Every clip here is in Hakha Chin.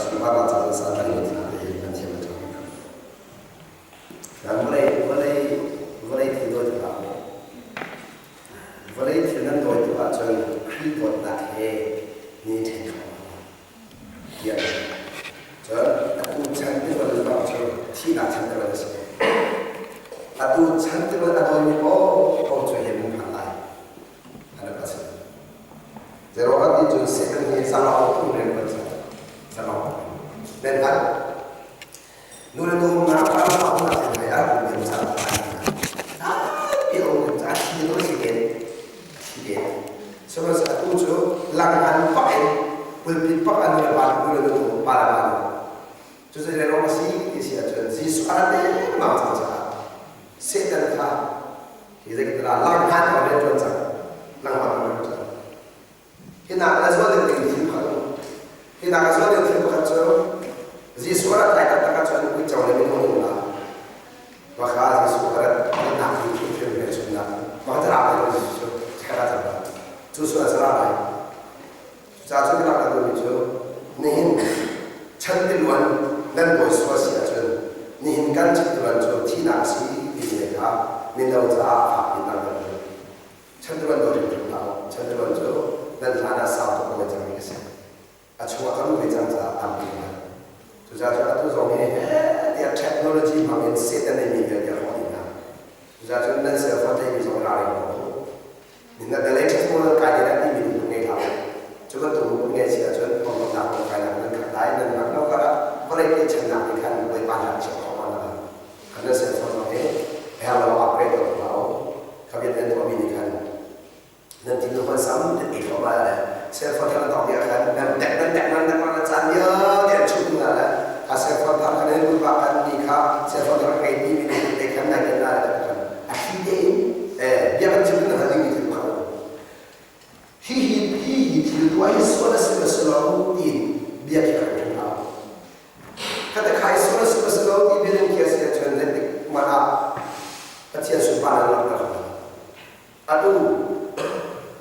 Sunparnak ca santlai mi thil te hi kan thiam a ṭha bik. Vawlei vawlei vawlei thil dawi tik ah vawlei thil nan dawi tik ahcun Khrih dawtnak he ni ṭhen kho tiah cun atu chan tirual bang cu thihnak chan tirual a si. Atu chan tirual a dawimi paoh cu hi mun phan lai. An rak si. Zeiruangah ti cun Satan hi zalong phung rian kan cang. Zalong. Nan hngalh. Nu le nu umnak pa le pa umnak in hai ah um cang tampi a um cang thi lo si den thi den sihmanhsehlaw atu cu langan pak in pulpit pak an nu le pa nu le nu pa le pa nu cu zei ruang a si ti si ahcun Jesuh a rat lengmang cang caah Satan kha hi zeitindah langhngan a rian ṭuan cang langhngan a rian ṭuan hi nak a zual deuh ding thil pakhat um hi nak a zual deuh thil pakhat cu Jesuh a rat lai taktak ahcun uico le minung an um la maka Jesuh a rat nak hi hrimhrim hmelchunhnak maka ra lai lo Jesuh cu chekhat ah cang cu su a ra lai Cucaah cun ka rak ka duhmi cu nihin chan tiluan nan bawi sual si ahcun nihin kan chan tiluan cu thihnak a si timi le kha mino caah fak piin rak kan duh. Chan tiluan daw hrimhrim hlah u. Chan tiluan cu nan hlan ah sau tuk a cangmi a si. A chungah kan um ve cang caah tampi kan Cucaah cun atu zong hi tiah technology hmang in Satan nih mi vialte a hrawh dih hna. Cucaah cun nan cell phone theimi zong ralring ko u. Na latest model kai ding ah timi lungput ngei hlah u. Cu bantuk lungput ngei si ahcun pawngkamnak lungkainak nan khat lai, nan rak lo karah vawlei pechannak nih khan Bawipa hlan chiah khawh ma na khan nan cell phone zong hi her lo upgrade lo hlah u. Kha vialte an tuahmi nih khan nan thinlung hman sam nan ei thluahmah le cell phone thar an tawk dih ah khan nan tek nan tek nan tek nan caan vialte an chuh hnu le kha cell phone thar khan nan pa kan mi kha cell phone thar ngei ti mi nih te khan nai den na le khan a thli tein bia kan chim na ding mi thil pakhat hi hi hi hi thil tuah hi sual a si ma si lo tiin bia khi kan chim hna kata khai sual a si ma si lo ti bia khi a si ahcun zeitik hmanh ah Pathian sunparnak langhter atu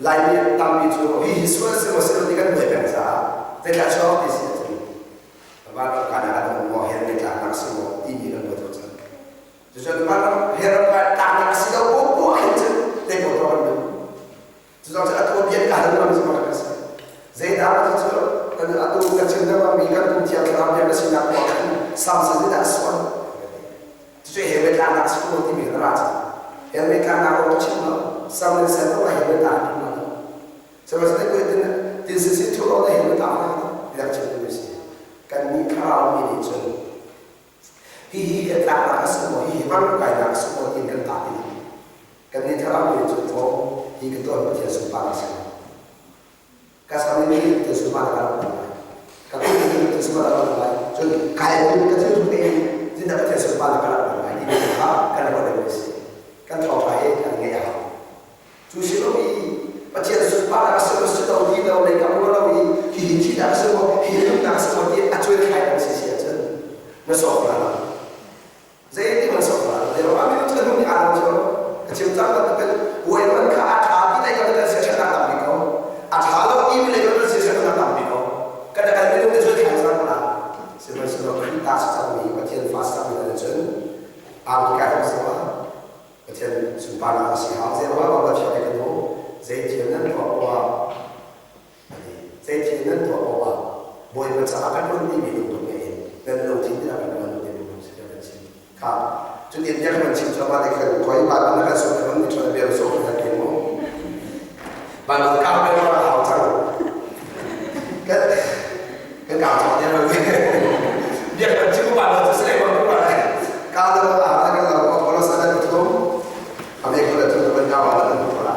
Laimi tampi cu hi hi sual a si maw si lo ti kan buai peng caah zeidah chuak ti si ahcun vanram kana kan um maw hell mei tlaknak si maw timi kan buai tuk cang. Cucun vanram hell ram kai tlaknak a si lo ko ko ahhin cun zei ko tuah kan duh. Cucang cu atu bian ka hal ram cu kan si. Zeidah cu kan atu ka chim deuh mi kan kum thiang thlarau biak na sinak ko khan samson zeidah a sual. Cucu hell mei tlaknak si ko timi kan ra cang. Hell mei tlaknak ko ka chim lo. Sam le sen ko hell mei tlak lo. Sihmanhsehlaw tin sisih thu lo na hin na tang hna biak chim mi si. Kannih thlarau mi nih cun hihi hi tlaknak a si maw hihi van kainak a si maw tiin kan tah ti kannih thlarau mi nih cun thaw hi ka tuan Pathian sunparnak a si ka sam in hi Pathian sunparnak ka rak lai ka kut in Pathian sunparnak ka rak lai cun kai ka thil thu te in zindah Pathian sunparnak ka rak lai ti kha kan ruah deuh mi si kan thawngṭha hi kan ngeih a hau Cu si lo i Pathian sunparnak a si lo si lo ti lo lei kam ruah lo i hihi thihnak a si maw hi nunnak a si maw ti a cuai thlai kan si si ahcun na sawk hna lo. Zeitin na sawk hna lo. Zei ruangah minung cu hnung nih aa lo cu ka chim cang bantukin uai man kha a ṭha ti lei kam kan siaherhnak tampi ko. A ṭha lo ti mi lei kam kan siaherhnak tampi ko. Kan kan minung te cuai thlai cang la. Sihmanhsehlaw Khrih ta si cangmi Pathian fa si cangmi hna cun angki kai hong si Pathian sunparnak a si hau. Zei ruangah Pathian nih kan hmuh? Zei thil nan tuah poah ah zei thil nan tuah poah ah Bawipa caah kan ṭuan timi lungput ngei in nan lungthin in a kan ṭuan ti lungput si kan chim. Kha cutin bia kan chim cuahmah te khan koi ba na kan sung kan ni ṭhan bia so kan ti mu. Ba na ka pe ma hau cang. Kan kan ka chong ne lo. Bia kan chim ba na chu se ba ba ka lo a kan lo ko ko sa na tu ame ko la tu kan ka wa la tu la.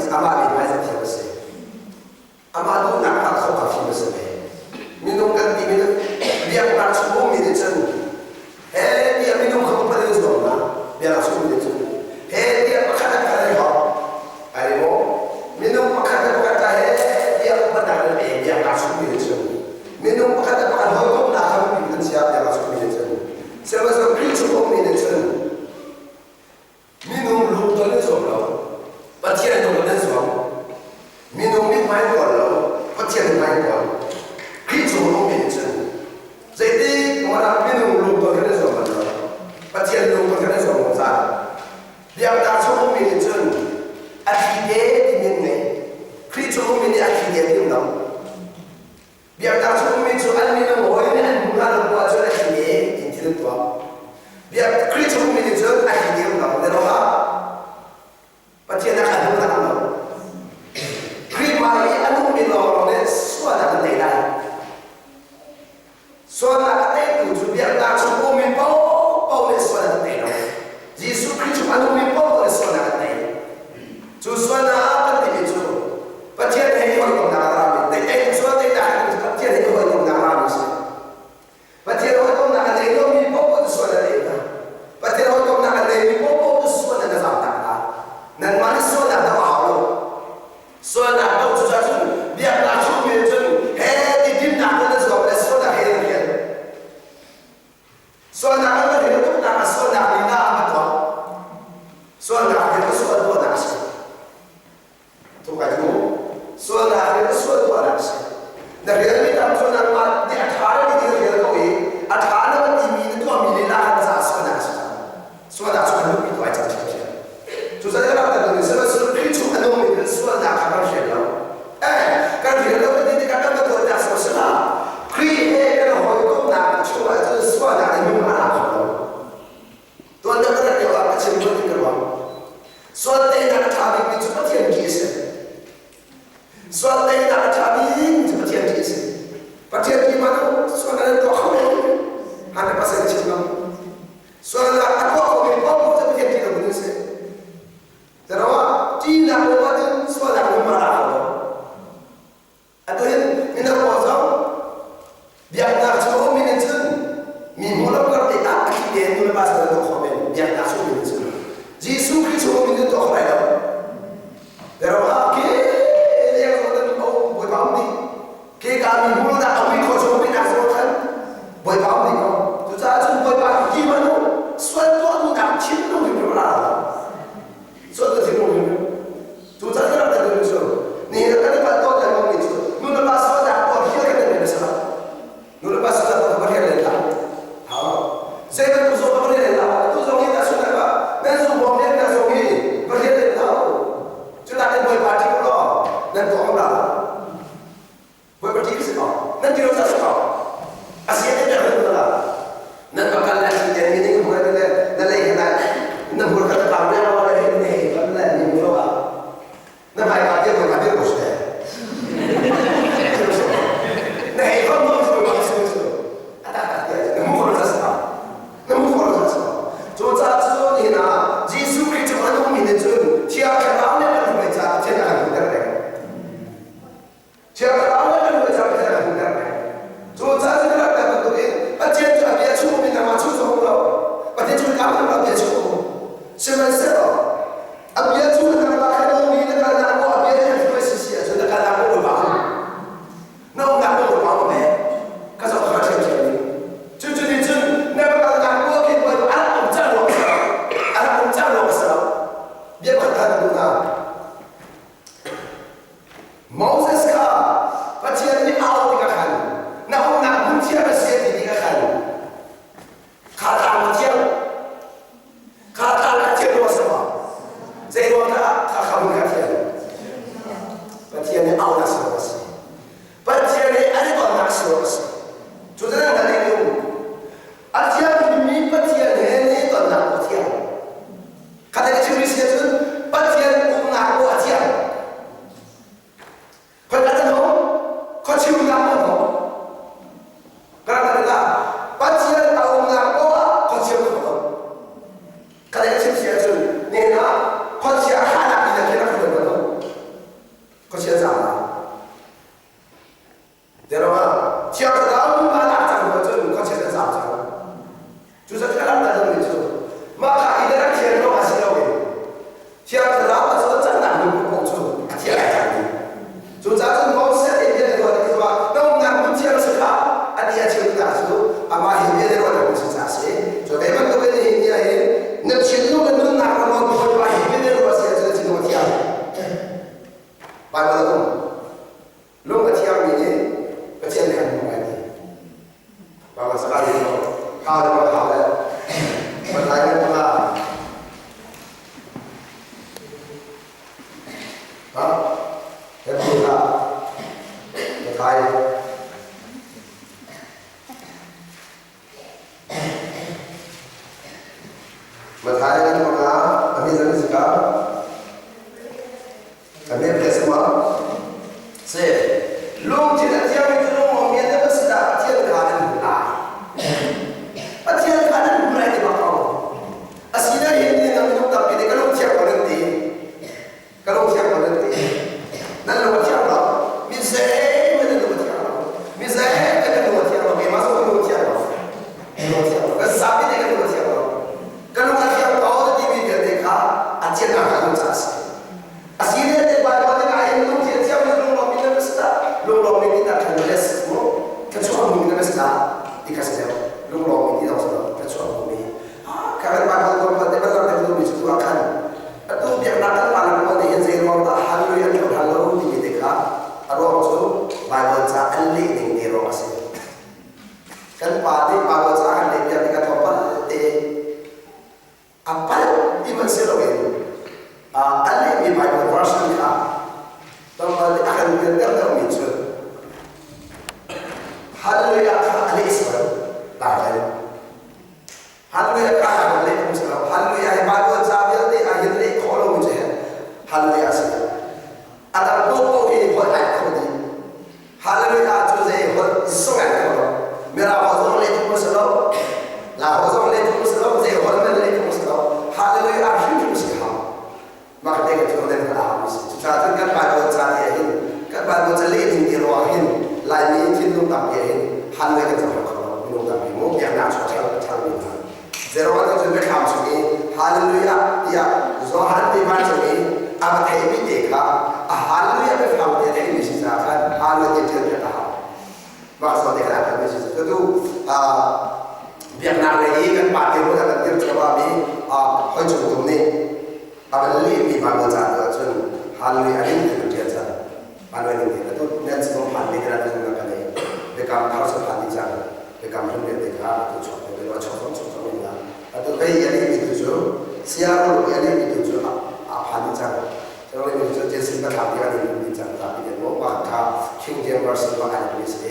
amah nih hmaizah thiam a si. Amah duhnak kha kho a fim a si ve. Minung kan timi cu biaknak chung ummi nih cun he tiah minung kha upat in zuam hna. Biaknak chung ummi nih cun he tiah pakhat le pakhat an i hawk. Ai maw? Minung pakhat le pakhat kha he tiah upatnak an pe biaknak chung ummi nih cun. Minung pakhat le pakhat hawikomhnak kha biapi an chia biaknak chung ummi nih cun. Sihmanhsehlaw Khrih chung ummi nih cun Minung lungton in zuam lo, Pathian lungton in zuam. Minung mithmai kawl lo, Pathian mithmai kawl. Khrih chung ummi nih cun zeitik hmanh ah minung lungton kan i zuam bal lo. Pathian lungton kan i zuam zungzal. Biaknak chung ummi nih cun a thi te timi an ngei. Khrih chung ummi nih a thi te ti um lo. Biaknak chung ummi cu an minung hawi nih an hmuh hna lo bu ahcun a thi te in thil an tuah. Biak Khrih chung ummi nih cun a thi te um lo. Na ruah Pathian a kan hmuh nak lo. Khrih hmai i a nungmi lawnglawng nih sualnak an tei lai. Sualnak a teitu cu biaknak chung ummi paohpaoh nih sual an tei lo. Jesuh Khrih chung a nungmi paohpaoh nih sualnak an tei. Cu sualnak ah kan timi cu Pathian he i hawikomhnak a rami, tei sual teinak hi Pathian he i hawikomhnak a rami a si. Pathian hawikomhnak a nei lomi paohpaoh cu sual an ei hna. Pathian hawikomhnak a neimi paohpaoh cu sual an zamtak hna. Nanmah nih sualnak doh a hau lo. Sualnak doh cu cun biaknak chungmi cun he ti dinnak na zuam le sualnak he nan rian. Sualnak an kan rian tuknak ah sualnak lila a tuah. Sualnak he sual tuahnak a si. Thukai cu sualnak he sual tuahnak a si. Na rianmi tam cu nangmah nih a ṭha le ti na rial ko i a ṭha na va timi na tuahmi lila khan caah sualnak a si cang. Sualnak cu an nunpi tu ai cang ṭhiamṭhiam. Cucaah kan rak kan sihmanhsehlaw Khrih chung a nungmi kan sualnak kha kan hrial lo. Eh, kan hrial lo kan ti tikah kan va tuahnak sawh si hlah. Khrih he kan hawikomhnak chungah cun sualnak in minung a ra kho lo. Tuan deuh kan rat lio ah ka chim tuan in ka ruah. Sual teinak a ṭha bikmi cu Pathian ṭih a si. Sual teinak a ṭha bikmi cu Pathian ṭih a si. Pathian ṭih man sual nan tuah kho men. Han na pasal chim lo. Sualnak a tuah khomi paoh cu Pathian ṭih lo ding a si. Zeruangah ṭihnak lo ahcun sualnak lung a ra kho lo. Atu hin mino pawl zong biaknak chung a ummi nih cun mi hmuh lo kar te ah a thli tein nu le pa sin an tuah khawh men biaknak chung ummi nih cun Jesuh Khrih chung ummi nih tuah kho lai lo. Zeruangah ke leng zong nan oh Bawipa um dih. Ke ka mi hmuh lo dah a ui khawh chung ummi nak zong khan Bawipa um dih ko. Cucaah cun Bawipa ti man u sual tuah duhnak thinlung hrimhrim a ra lo. Sual tuah thinlung hrimhrim. Cucaah kan rak kan cu nihin ah kan i palh tawn lengmang mi cu nu le pa sualnak tuah hial kan in a si lo. Nu le pa sualnak tuah kan rian len hlah. Hau. Zei bantuk zong ka rian len hlah. Tu zong hi na sualnak ah nan zung bawm len na zong hi ka rian len hlah. Cu nakin Bawipa ṭih u law nan tuah ko la. Bawipa ṭih si ko. Nan ti lo ca si ko. A si an pek lo la. Nan va kal le si te mi ning hmur le na lei kha na hmur kha ta le lo le ne kan le ni mu lo na hmai ka te ko ka te ko si na hei ko mo su ba su su ata ta te na mu ko sa sa na mu ko sa sa cu ca cu ni na Jesuh Khrih cu an um mi ne cun Thiang Thlarau nih an hruai ca Pathian a kan hmuhter peng Thiang Thlarau nih an hruai ca Pathian a kan hmuhter peng cu ca cu kan rak bantukin Pathian cu a bia chung um in amah chung zong um lo Pathian cu ka lo bia chung um sihmanhsehlaw A bia cu na kal ah khan mi na kalnak maw a bia nih hruai si si ahcun na kalnak maw bawipa um na umnak maw bawipa um he ka zoh kha ṭhiamṭhiam ding cucu nih cun na kalnak maw khin bawipa a rak um cang ruang a si lo a rak um cang ruang a si lo bia pakhat kha ka duh hna Moses kha Pathian nih a auh tikah khan na umnak hmun thiang a si a ti tikah khan kha tlang a thiang Kha tlang a thian maw sama? Zei ruang dah kha kha hmun kha thian? Pathian nih auhnak si a si. Pathian nih an i tonnak si a si. Cu cu nan hngalh ning a thianghlimmi Pathian he ni tonnak a thiang. Kha te ka chimmi si ahcun Pathian umnak Ha? Hebrew kha Mathai Mathai kan panga a mi zan si ka a mi ple sama se lungthin a thiangmi cu lunglawmmi an va si dah Pathian kha nan hmuh lai. Pathian kha nan hmuh lai ti bak ko. Asinain ni nan lung tampi nih ka lung thiang ko nan ti. Ka lung thiang ko nan ti. Nan lung a thiang lo. Mi zeihmanh nan lung a thiang lo. Mi zeihmanh nan lung a thiang lo. Keimah zong ka lung a thiang lo. Ka lung a thiang lo. Kan zapi nih kan lung a thiang lo. Ka lung a thiang ko na timi vialte kha a thiannak kha lung ca a si. Asinain Baibal nih ah hin lungthin a thiangmi lunglawmmi nan va si dah? Lunglawmmi ti dah khan bless mu thluachuah hmumi nan va si dah? Ti kha si deuh. Lunglawmmi ti dong si lo thluachuah hmumi. Kha kan Baibal tlawmpal te van langhter duhmi cu tu ah khan atu biaknak kan pa le pawl nih hin zei ruang dah hallelujah an hlo hlan lo timi te kha a ruang cu Baibal ca an leh ning te ruang a si. Kan pa nih Baibal ca kan leh piak tikah tlawmpal te A palh ti hmanh si loin a lehmi Bible version kha tlawmpal nih a kan hngalhter deuhmi cu Hallelujah kha a leh sual Bible. Hallelujah kha a leh phung si lo. Hallelujah hi Bible ca vialte ah hin leh khawh lomi cu Hallelujah a si. A dang paohpaoh hi holh ai kho dih. Hallelujah cu zei holh zong ai kho lo. Mirang holh zong leh phung si lo. La holh zong leh phung si lo. Zei holh hmanh leh phung si lo. Hallelujah hrimhrim si hau. Mah ka te ka cu nan ka hau si. Cucaah cun kan Bible ca te ah hin kan Bible ca leh ding ti ruang hin Laimi thinlung tampi ah hin Hallelujah kan cohlang kho lo. Minung tampi mu biaknak chuah ṭhang ṭhang mi hna. Zeruang cun biathlam chung i Hallelujah tiah Johan nih vancung i a va theihmi te kha a Hallelujah biafang te a theihmi si caah khan Hallelujah ti ṭial piak a hau. Mah zawn te khan aa ṭialmi si. Cucu biaknak lei i kan pa te hmun ah kan dir cuahmahmi hoi cung tum nih a van lehmi Bible ca tu ahcun Hallelujah a ning ti kan ṭial cang. Hallelujah ning ti atu nan sinung phan te kan zumnak kan ei. Biakam thar cu phan dih cang. Biakam hlun vialte kha atu chuak te lo chuak zong chuak zong in la. Atu hei a lehmi tu cu siangro i a lehmi tu cu a phan dih cang. Siangro lehmi tu cu Jesin pathlam ti an in dih cang. Tapi den mo ma kha King James Version ma an ni si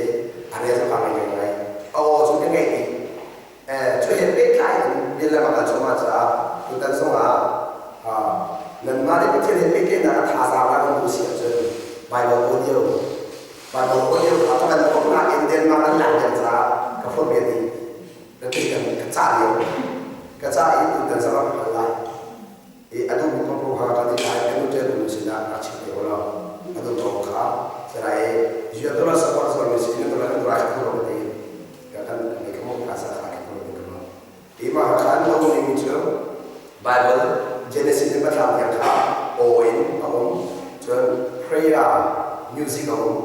a rel zong ka ngai ngai. A aw cu ka ngeih dih. Cu he pehtlai in bia le kal cuahmah caah tutan zongah nanmah le Pathian he pehtlaihnak a thazaang ah nan duh si ahcun Bible audio Bible audio kha ka van phawmhnak in Denmark an lak deuh caah ka phawmh ve dih. Ka ka cah lio ka cah i tutan zongah ka hal lai. I a duhmi paohpaoh kha kan i tlai kan nu nu sinah rak chim te u law a duh paoh kha sarai i dollar support zuar mi si dollar kan rai kho lo ti ka kan mi ka mo kha sa kha ka ko ka mo i ma khan lo ning cu Bible Genesis in patlam tiang kha aw in a um cun prayer music a um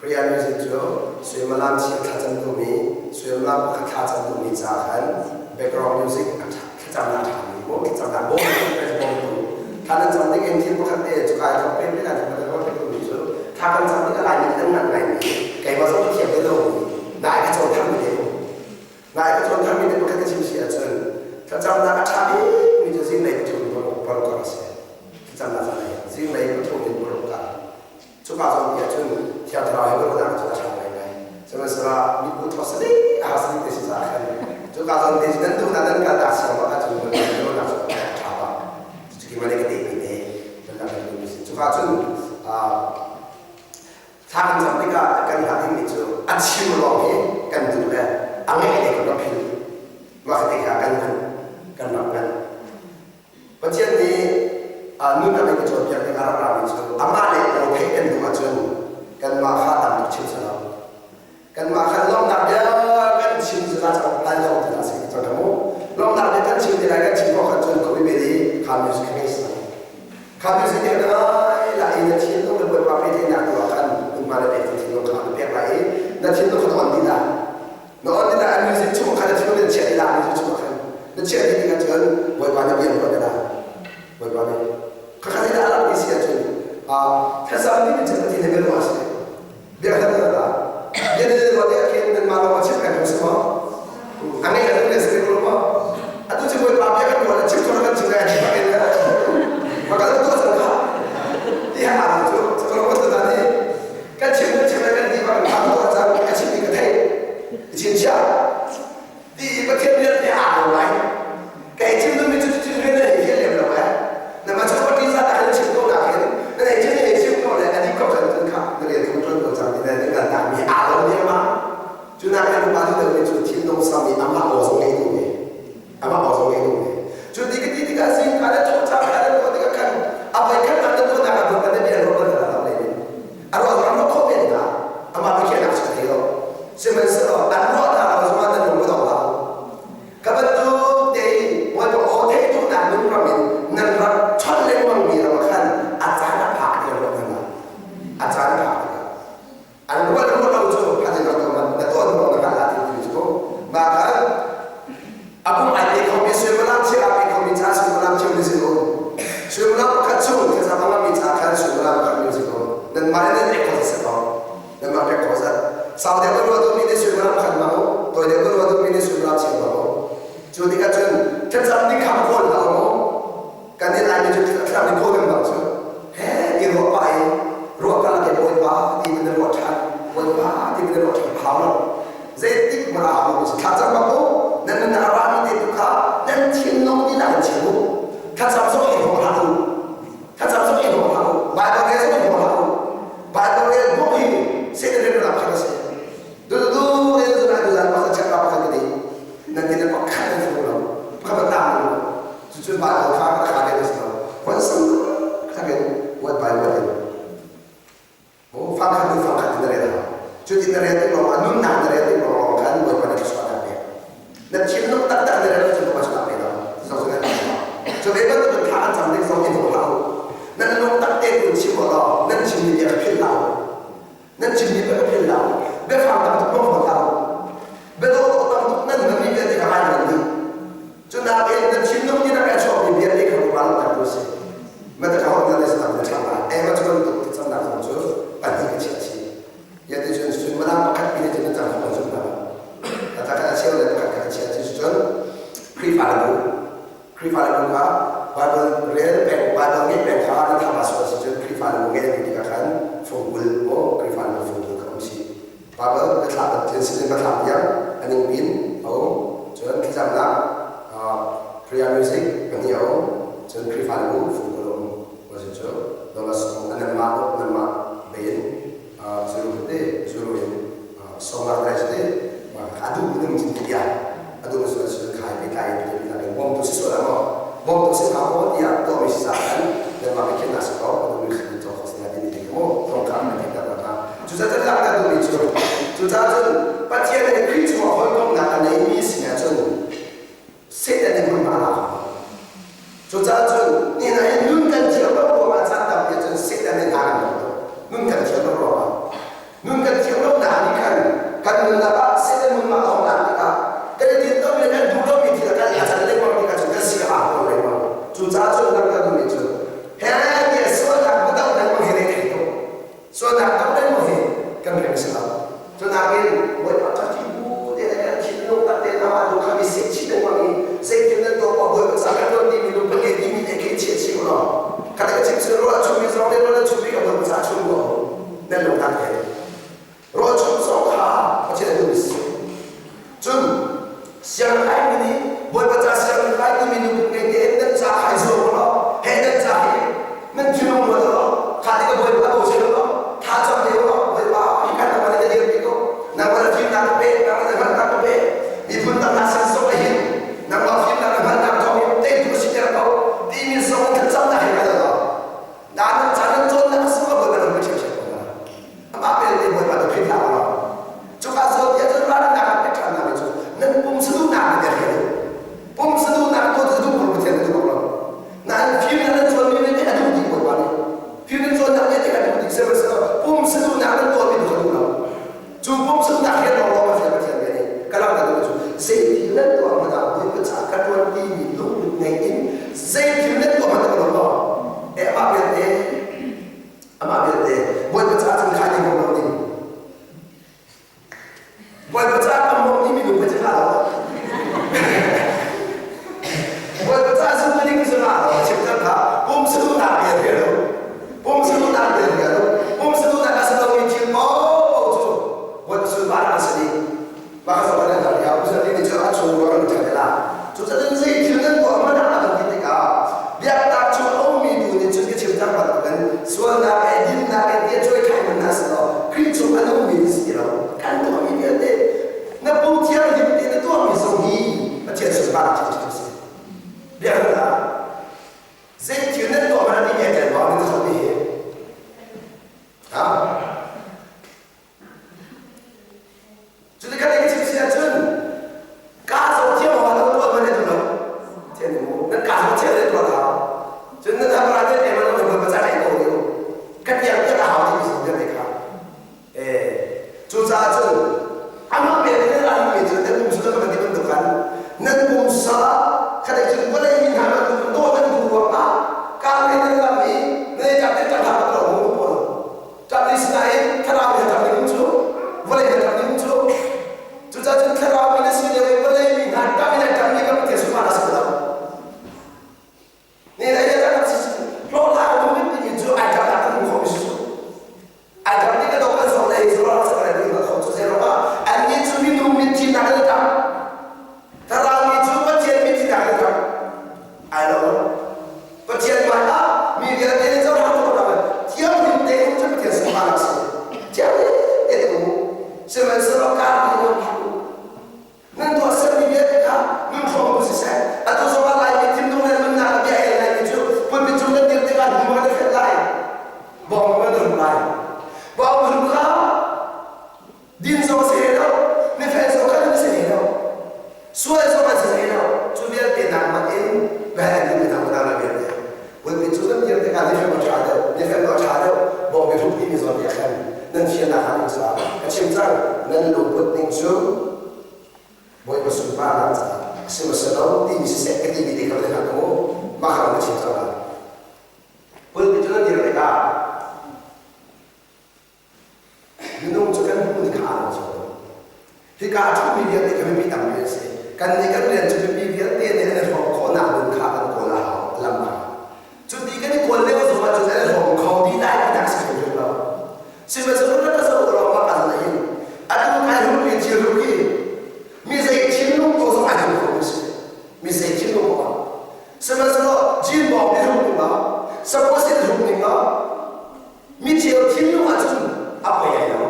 prayer music cu suimilam chia thlacam duhmi suimilam pakhat thlacam duhmi ca khan background music a thlacamnak ṭha mi maw thlacamnak bawm bawmtu thla nan cam ding in thil pakhat te cu kai thawk pe pe nan thil pakhat te mi cu thla kan cam ding a lai mi an ngan ngai mi keimah zong ka thiam ve lo nai ka cawn thar mi te nai ka cawn thar mi te pakhat ka chim si ahcun thlacamnak a ṭha bik mi cu zinglei pathum in paruk kar a si thlacamnak caan zinglei pathum in paruk kar Cuka zawn ti ahcun Thiang Thlarau he ruahnak cu a ṭha ngaingai. Sihmanhsehlaw mibu thawk salik a har salik te si caah khan cuka zawn te cu nan duhnak nan kalnak siang ah ahcun ruahnak cu a ṭha pah. Cucu keimah nih ka tehmi te kan rak kan duhmi si. Cuka cun thla kan cam tikah kan hngalh dingmi cu a chim lawng hi kan duh le a ngeih te kan rak philh. Mah ka te kha kan hman kan rak hman. Pathian nih nun a kan cawnpiak ning a rak rami cu amah le aw theih kan duh ahcun kanmah kha tam tuk chim si lo. Kanmah kha lawmhnak bia kan chim cu la cang lai lo ti si cang mu. Lawmhnak bia kan chim ti lai kan chim kho khan cun khuapi bel i kha music kha ngei si. Kha music nih ngai la i na thinlung le Bawipa pehtlaihnak tu ah khan umma le pek thinlung kha na pek lai i na thinlung kha na on ti la. Na on ti la music chung khan na thinlung na chiah ti la music chung khan na chiah ti tikah cun Bawipa nih bian ruat la. Bawipa nih khakhat in a rak si ahcun thlacam mi cu Pathian he biaruah a si. Biakam na la. Bia na ruah tikah khin nanmah lawng a chim kan si maw? A ngeih a le si ko maw? Atu cu Bawipa bia kan ruah le chim thawng kan chim lai ti bak in maka tu cang kha ti ha Suimilam pakhat chung thlacam a ngammi ca khan suimilam pakhat music um. Nanmah nih nan pek khawh si ko. Nanmah pek khawh zat. Sau deuh kan ruah duhmi nih suimilam pakhat hmang u. Tawi deuh kan ruah duhmi nih suimilam cheu hmang u. Cu tikah cun thlacam nih kham kawl hlah u mu. Kan nih Laimi cu thlacam nih kawl kan bang cu. He ti ruah pah i ruah ka lak i Bawipa ti in na ruah ṭhan. Bawipa ti in na ruah ṭhan hau lo. Zeitik hmanh ah hau lo. Thlacam bak u. Nan nunnak a rami te tu kha nan thinlung lila in chim u. Thlacam zong i hlawh hlah u. Thlacam zong i hlawh hlah u. Baibal rel zong i hlawh hlah u. Baibal rel hnawh hi Satan rian lam khat a si. Dudu in zun ai zan pakhat check pakhat ka ti. Nan tin pakhat nan fung lo. Pakhat ban tang lo. Cucu Baibal kha ka kha le si lo. Huan sam khat in word by word in. Fangkhat hnu fangkhat in na rel hau. Cutin na rel tik lawngah nunnak na rel tik lawng khan Bawipa nih thluachuah na pek. Na thinlung taktak na rel ahcun Bawipa cu pek lo. Zong cu nan Cu ve bantukin thla an cam ding zong i hmu hlah u. Nan lung tak tein kun chim u law nan chimmi bia kha philh hlah u. Nan chimmi bia kha philh hlah u. Biafang tam tuk hmang hlah u. Biadawh tam tuk nan hmanmi vialte kha ngai hmanh dih. Cu nakin na thinlung nih a chuakmi bia nih kha Bawipa langhtertu a si. Mata ka hawt na tam na ṭha la. Ema cu bantuk thlacamnak zong cu pahnih ka chiah chih. Ya ti cun suimilam pakhat pi cun na cang ko zum hna. Ata ka cheu le pakhat ka chiah chih cun Khrihfa le bu Khrihfa le bu kha Bible rel peng Bible ngeih peng kha na thama sual si cun Khrihfa le bu ngeih ti tikah khan fungkul maw Khrihfa le bu fungkul kha um si. Bible ka thlah bantukin sin ka thlah tiang a ning pin a um. Cun thlacamnak prayer music pahnih a um. Cun Khrihfa le bu fungkul a um. Wasin cu dollars nanmah nanmah bein zuru te zuru in sawmnak dai te a duh ning cin ti a duh su su khai pe kai pe pe pe bom tu si so la mo bom tu si ka mo tiah to mi si sa kan nanmah ke khen na si ko a duh mi si to ko si na ti ti mo thong ka na ti ta ta Cucaah lak na duhmi cu cucaah cun Pathian nih Khrih chungah hawikomhnak a neimi sinah cun Satan nih hmunhma a lak. Cucaah cun nihin ah hin nun kan thiam lo ruangah caan tampi ah cun Satan nih hna kan lo nun kan thiam lo ruangah nun kan thiam lo nak nih khan kan nunnak ah Satan hmunhma a hong lak tikah kan i tinh lomi le kan duh lomi thil kan a can lengmang tikah cun kan si a hong lengmang. Cucaah cun lak na duhmi cu he tiah sualnak biatak lengmang hi rei thei tuk. Sualnak tam lengmang hi kan rem si lo. Cunakin Bawipa ṭha bu te le kan thinlung tak te amah tu kha i seh chih lengmang i zeitin nan tuah poah Bawipa ca kan tuan timi lung pahnih timi te khi chiah chih u law khat ka chim sin ruah chummi zong le ruah chummi ka Bawipa ca chum ko nan lung tak te ruah chum zong kha Pathian a duh si cun siangkai mi nih Bawipa ca siangkai timi lungput ngei tein nan ca kha i zuam law he nan ca hi nan thinlung ruat law kha ti ka Bawipa ko si law tha cam te law Bawipa hi kan nang na dir ti ko nang na fimnak ka pe nang na hngalhnak ka pe miphun dang hna sin zong hin nangmah fimnak na hngalhnak thawng in teitu si ter ko timi zong thlacamnak he ka law na nan ca nan cawnnak a sung Bawipa nan ṭhiamṭhiam ko hna amah belte Bawipa na phit hlah law cuka zawn tiah cun ralnak an pek ṭhan hna cu nan pum saduhnak nan i rel pum saduhnak tuah cu duh ko Pathian na duh bak lo nain fim nan cawnmi vialte a duh dih Bawipa nih fim nan cawnnak vialte a duh dih sihmanhsehlaw pum saduhnak nan tuahmi duh a duh lo cu pum saduhnak rian lawng lawng a fial Pathian bia nih ka lam na duh cu zei thil nan tuah hmanh ah Bawipa caah ka ṭuan timi lungput ngei in zei thil nan tuah hmanh ah ka lawm eh amah belte Amah belte Bawipa caah cun khai ding lo ding. Bawipa caah kan bawmh ni minung ka hnga lo. Bawipa caah zumh ding cu hnga lo. Chimter kha pum saduhnak bia bia lo. Pum saduhnak bia bia lo. Pum saduhnak a si lomi thil paoh cu Bawipa sunparnak a si dih. Mah kha zoh kan hal ya Israel nih cun a chung ruang an ṭhen la. Cucaah zei thil nan tuah hmanh ah a kan ti tikah biaknak chung a ummi tu nih cun ka chim cang bantukin sualnak he dinnak he tia cuai thlai hmanh hna seh law Khrih chung a nungmi na si ti lo. Kan tuahmi vialte na pum thianghlim te na tuahmi zong hi Pathian sunparnak ṭhiamṭhiam a si. Biaknak zei thil nan tuah hmanh ah ti mi a tel bang nan zoh hi. Ha? Cutikhat in chim si ahcun kaa zoh thiam awk ah na tuah man duh lo. Thian mu nan kaa zoh thiam le tuah hau. Cun nan hamra te te man man man cah ko ni. Ka tiang tiang a hau ti mi vialte kha. Eh cucaah cun amah bel in nan mi cu nan pumsa ka ti bantuk khan nan pumsa khat cun vawlei mi hna bantuk dawh nan duh ruangah hmasa ka chim cang. Nan lungput ning cu Bawipa sunparnak caah a si maw si lo timi siseh ka timi te kha va hna mu. Mah kha ka chim cang lai. Pulpit cu nan dir tikah minung cu kan hmuh ni kha aa lo cio. Hika a ṭhumi vialte kha mipi tampi an si. Kannih kan rian cu mipi vialte nih an i hrawm khawhnak ding kha kan kawl a hau, lam kha. Cuti kan i kawl lio zong ahcun an i hrawm kho dih lai tinak si hrimhrim lo. Sihmanhsehlaw na ka zoh lawng ah an hin atu kai hung mi thil ru hi mi zei thinlung ko zong ai hung kho mi si. Mi zei thinlung ko ah. Sihmanhsehlaw Jin bawng mi hung ning ah, suppose in hung ning ah, mi cheu thinlung ahcun a poi lai lo.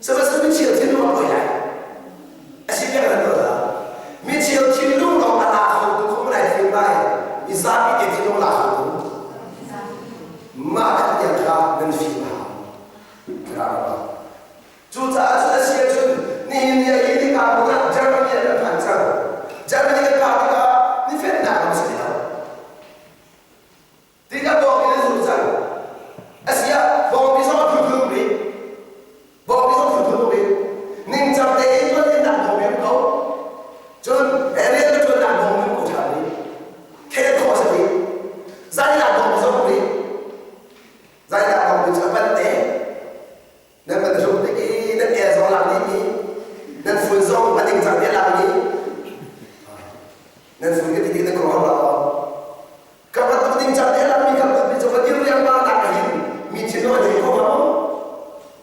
Sihmanhsehlaw mi cheu thinlung a poi lai. A si piak nan tuah dah. Mi cheu thinlung lawng a la kho tu kho lai thim lai. Mi zapi te thinlung la kho tu. Mah khat tiang kha nan fim a hau. Cucaah cun a si ahcun nihin ni ah hi nika hmun ah Germany ah kan phan cang. Germany kan phak tikah nifennak ram si ti lo. Tikah bawngbi nan zul cang. A si ah bawngbi zong a phunphun um rih. Bawngbi zong phunphun um rih. Ningcang tein tuan in nak bawngbi um ko. Cun rian na ṭuannak bawngbi um ko ṭhan rih. Theih khawh a si rih. Zainak bawngbi zong um rih. Zainak bawngbi cu a pan te. Nan van hlum tik i nan el zong lak dih mi, nan fun zong a ningcang te lak mi. Nan fun ka ti tik nan kong hau lo. Ka bantuk ningcang te lak mi ka mi cu ka dir riangmang nak hin mi thinlung a thei kho hnga maw?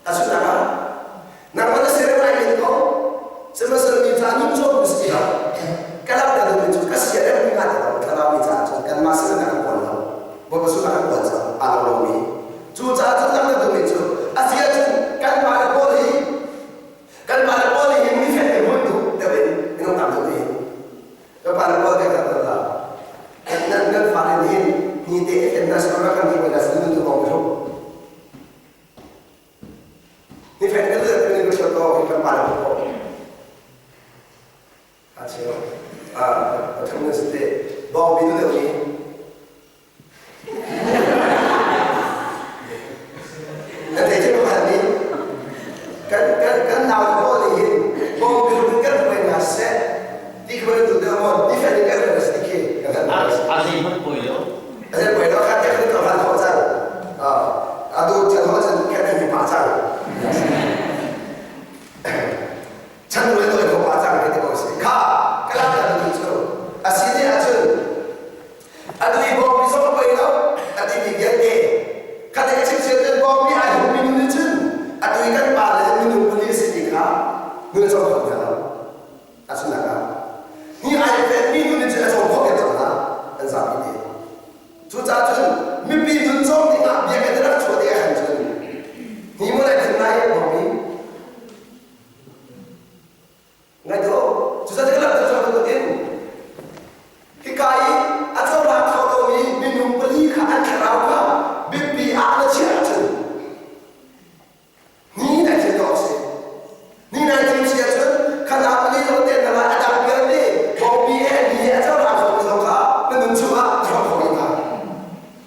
Tahchunhnak ah, nangmah na siarem lai men ko, sihmanhsehlaw mi ca nun cawm tu si ti lo. Ka lam ka duhmi cu ka siarem mi nga ti lo, thlarau mi caah cun kanmah sin ah kan kawl lo. Bawipa sin ah kan kawl cang, aa lo lomi. Cucaah cun lam na duhmi cu a si ahcun kanmah le Paul hi kanmah le Paul hi mi fek te hmun duh deuh in minung tam deuh hi ka pa le Paul kan kan la nan nan fale nih hin ni te en na sura kan hi na sin du kong hruk ni fek kan le ni ko to kan pa le ko a cheu a pathum na si te bawng bi tu deuh ni Na thei thei pakhat nih kan kan kan nau pawl nih hin bawmpi in kan hruai hna seh ti kha nan duh deuh maw ti fel in kan hruai hna seh ti khi kan hal A zei hmanh poi lo. A zei poi lo kha tiah kan hal khawh cang. A duh chan ho chan kan in pah cang. Chan ruai nawi kho pah cang ti ko si. Kha ka lak ka duh cu. A si ne ahcun Atu i bawmpi zong a poi lo a timi vialte kha le chimchia cun bawmpi ai hungmi nu nih cun atu i kan pa le minung pali a si ti kha nu na cawm kho hna lo. Tahchunhnak ah, hi ai fenmi nu nih cun a cawm khawh piak cang hna an zapi te. Cucaah cun mipi nun cawm dingah biakinn rak chuah tikah khan cun hi mun ai thim lai bawmpi Ngai tuah u, cucaah ka langhter cang bantukin hika i a cohlang kho lomi minung pali kha an thlarau kha biapi ah na chiah ahcun ni nai thil tuah a si. Ni nai thil si ahcun kha hna pali zong te hna lai a dang vialte bawmpi he ni he a cohlang khomi zong kha na nun chungah na hrawk kho rih hna.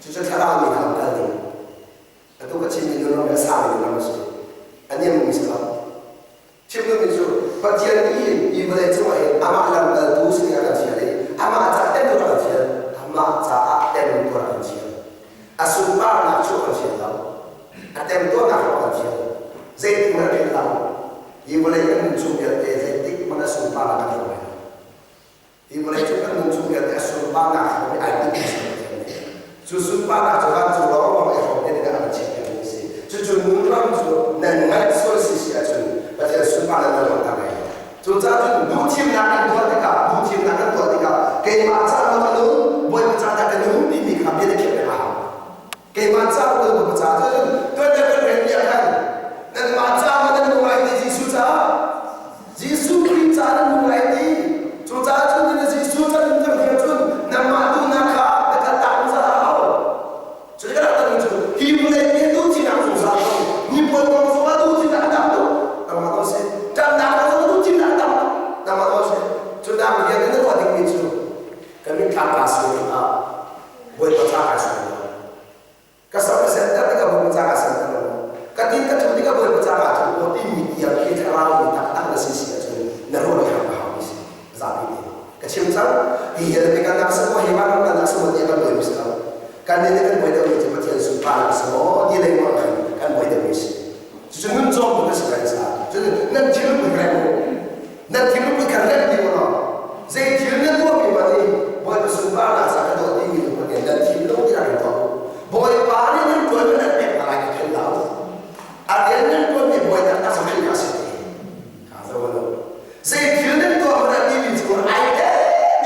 Cucu thlarau mi hna kal ding. Atu ka chimmi nun ram hi a sangmi nun ram a si. A niammi si lo. Chim duhmi cu Pathian nih hin hi vawlei cungah hin amah lamkaltu si ding a kan fial i amah caah temtuar a kan fial. Amah caah temtuar a kan fial. A sunparnak cu a kan fial lo. A temtuarnak cu a kan fial. Zeitik hmanh a philh lo. Hi vawlei kan nun chung vialte zeitik hmanh a sunparnak kan hmu lai lo. Hi vawlei cung kan nun chung vialte a sunparnak hrawm i ai tinh a si Pathian nih. Cu sunparnak cu vancung lawnglawng i hrawm te dingah a kan chiahpiakmi a si. Cucu nun ram cu nan ngaih sual si si ahcun Pathian sunparnak nan langhter lai lo. Cucaah cun duhthimnak kan tuah tikah duhthimnak kan tuah tikah keimah ca maw ka nun, Bawipa ca dah ka nun timi kha bia na khiah peng a hau. Keimah ca maw Bawipa ca cun tuan nan kan rel piak khan nanmah ca maw nan nung lai ti Jesuh caah Jesuh Khrih ca nan nung lai ti. Cucaah cun na Jesuh ca nun kan hir cun nangmah duhnak kha na kal tak zungzal a hau. Cu ka rak cu hi vawlei nih duh thimnak zungzal ko. Ni pawl kong zongah duh thimnak a tam tuk. Nangmah ko si. Ṭamnak kong zongah duh thimnak a tam tuk. Nangmah ko si. Cu nak rian na tuah dingmi cu ka mitthlam kaa suai tikah Bawipa ca kai suai lo. Ka sam ka senter tikah Bawipa ca ka Kan nih kan buai deuhmi cu Pathian sunparnak a si maw ti lengmang khan kan buai deuhmi a si. Cucu nun cawm a si kan sa. Cun nan thil put rem u. Nan thil put kha rem ti u law zei thil nan tuahmi hmanh hi Bawipa sunparnak ca ka tuah timi tu hmanh nan thil lo tiah kan tuah u. Bawipa nih nan tuan nan pek hna lai ka philh lo. A rian nan tuanmi bawi taktak cu Khrih a si ti. Kha zo lo. Zei thil nan tuah hmanh ah timi cu ai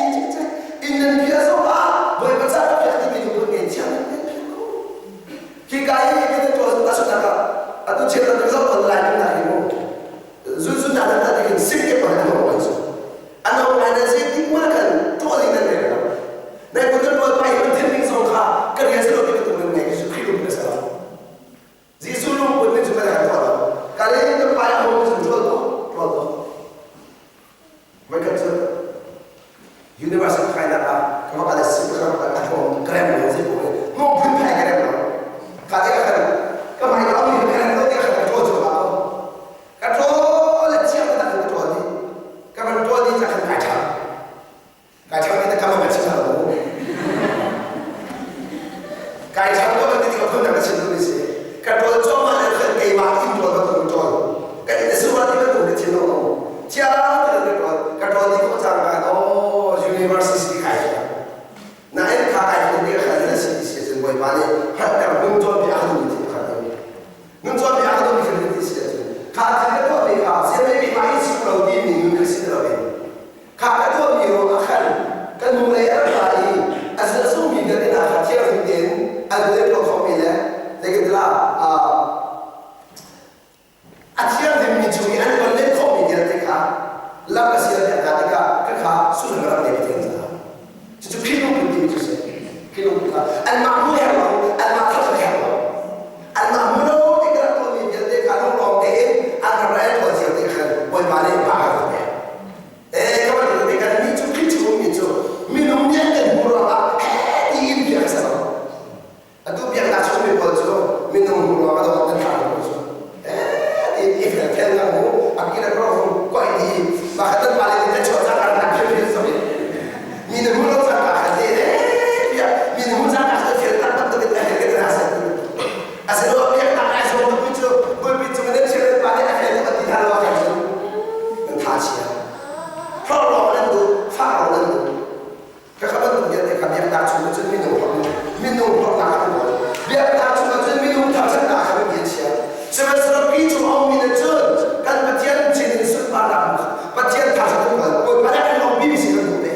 mi cu inn nan phia zong ah Bawipa ca ka phiah timi lungput ngei thiam nan phiah ko. Hika hi kan tuah zong tahchunhnak ah atu chiat kan zoh ton lai kan hi mu zun na nan ta kin sik ke pa nan hong cu an hong lai nan zei tik ma kan tuah ding nan rel lo nai kun nan tuah pai kan thil ding zong kha kan rian silo ti tu nan ngai cu Khrih lung na sa Jesuh lungput nih cu kan tuah lo ka le na pai a hong cu tuah to tuah to Voikhat cu university kainak ah ka va kal i si ka ka hlawm ka rem lo zei paoh in hnawm phunphai ka rem lo. Kha te ka khan ka hmai ka mi ka rem lo te khan ka ṭawl cu ka ka ṭawl le thiang tak in ka ṭawl dih. Ka van ṭawl dih ca khan kai ṭhang. Kai ṭhang ti ka mang ka chim hna lo. Kai ṭhang ko ti ka phun ka chim duh mi si. Ka ṭawl cuahmah le khan keimah in ṭawl bantuk in ṭawl. Ka in sual ti bantuk ka chim lo. Thiang tein ka ṭawl. Ka ṭawl dih khawh cang ka oh university kai ṭhang. Nain kha kai phun ti kha na si ti si cun Bawipa nih hngalhter nun cawnpiak a duh mi thil kha nun cawnpiak a duh mi thil ti si ahcun kha thil ka tuah mi kha siamei keimah in si lo ti mi nun kha si lo in Kha ka tuahmi ruangah khan ka hnulei a rak ra i a sungmi vialte hna kha thianghlim tein an hun i tuah khawhmi le zeitintiah a thianghlimmi chung i an ton len khawhmi vialte kha lam a sialpiak hna tikah khakha sullam a rak ngei Pathian caah. Cucu Khrih lungput timi cu a si. Khrih lungput kha anmah hmu herh lo, anmah thangṭhat herh lo. Anmah hmu lo tik rak tuahmi vialte kha lunglawm tein an rak ra i tuah cio te khan Bawipa nih pa a rak pek. Eh, ka van ruat kan nih cu Khrih chung ummi cu minung nih an kan hmuh ruangah heh tiin bia ka ser lo. Atu biaknak chung mi pawl cu minung hmuh ruangah dawh kan thlah lo cu. Eh, tiin i fel fel ngang mu, a kira ro hung koi ti mah khat nan pale nih kan chuah cang ar nak phel phel so mi na hmu lo cang ka khat te eh bia mi na hmu cang ka khat fel tak tak in a hel kan ha sa Asinain biaknak ai zuam tukmi cu pulpit cung in nan chim pa nih a fel tuk an ti hna lo ahkhan cun nan tha chia. Hlawh nan duh, fah lawng nan duh. Khakha bantuk vialte kha biaknak chung cun minung hlawk minung hlawknak kha an kawl. Biaknak chung cun minung thangṭhatnak kha biapi an chia. Sihmanhsehlaw pi cung a ummi nih cun kan Pathian sin in sunparnak Pathian thangṭhat kan kawl. Bawipa nih a kan lawmhpi mi si kan duh ve.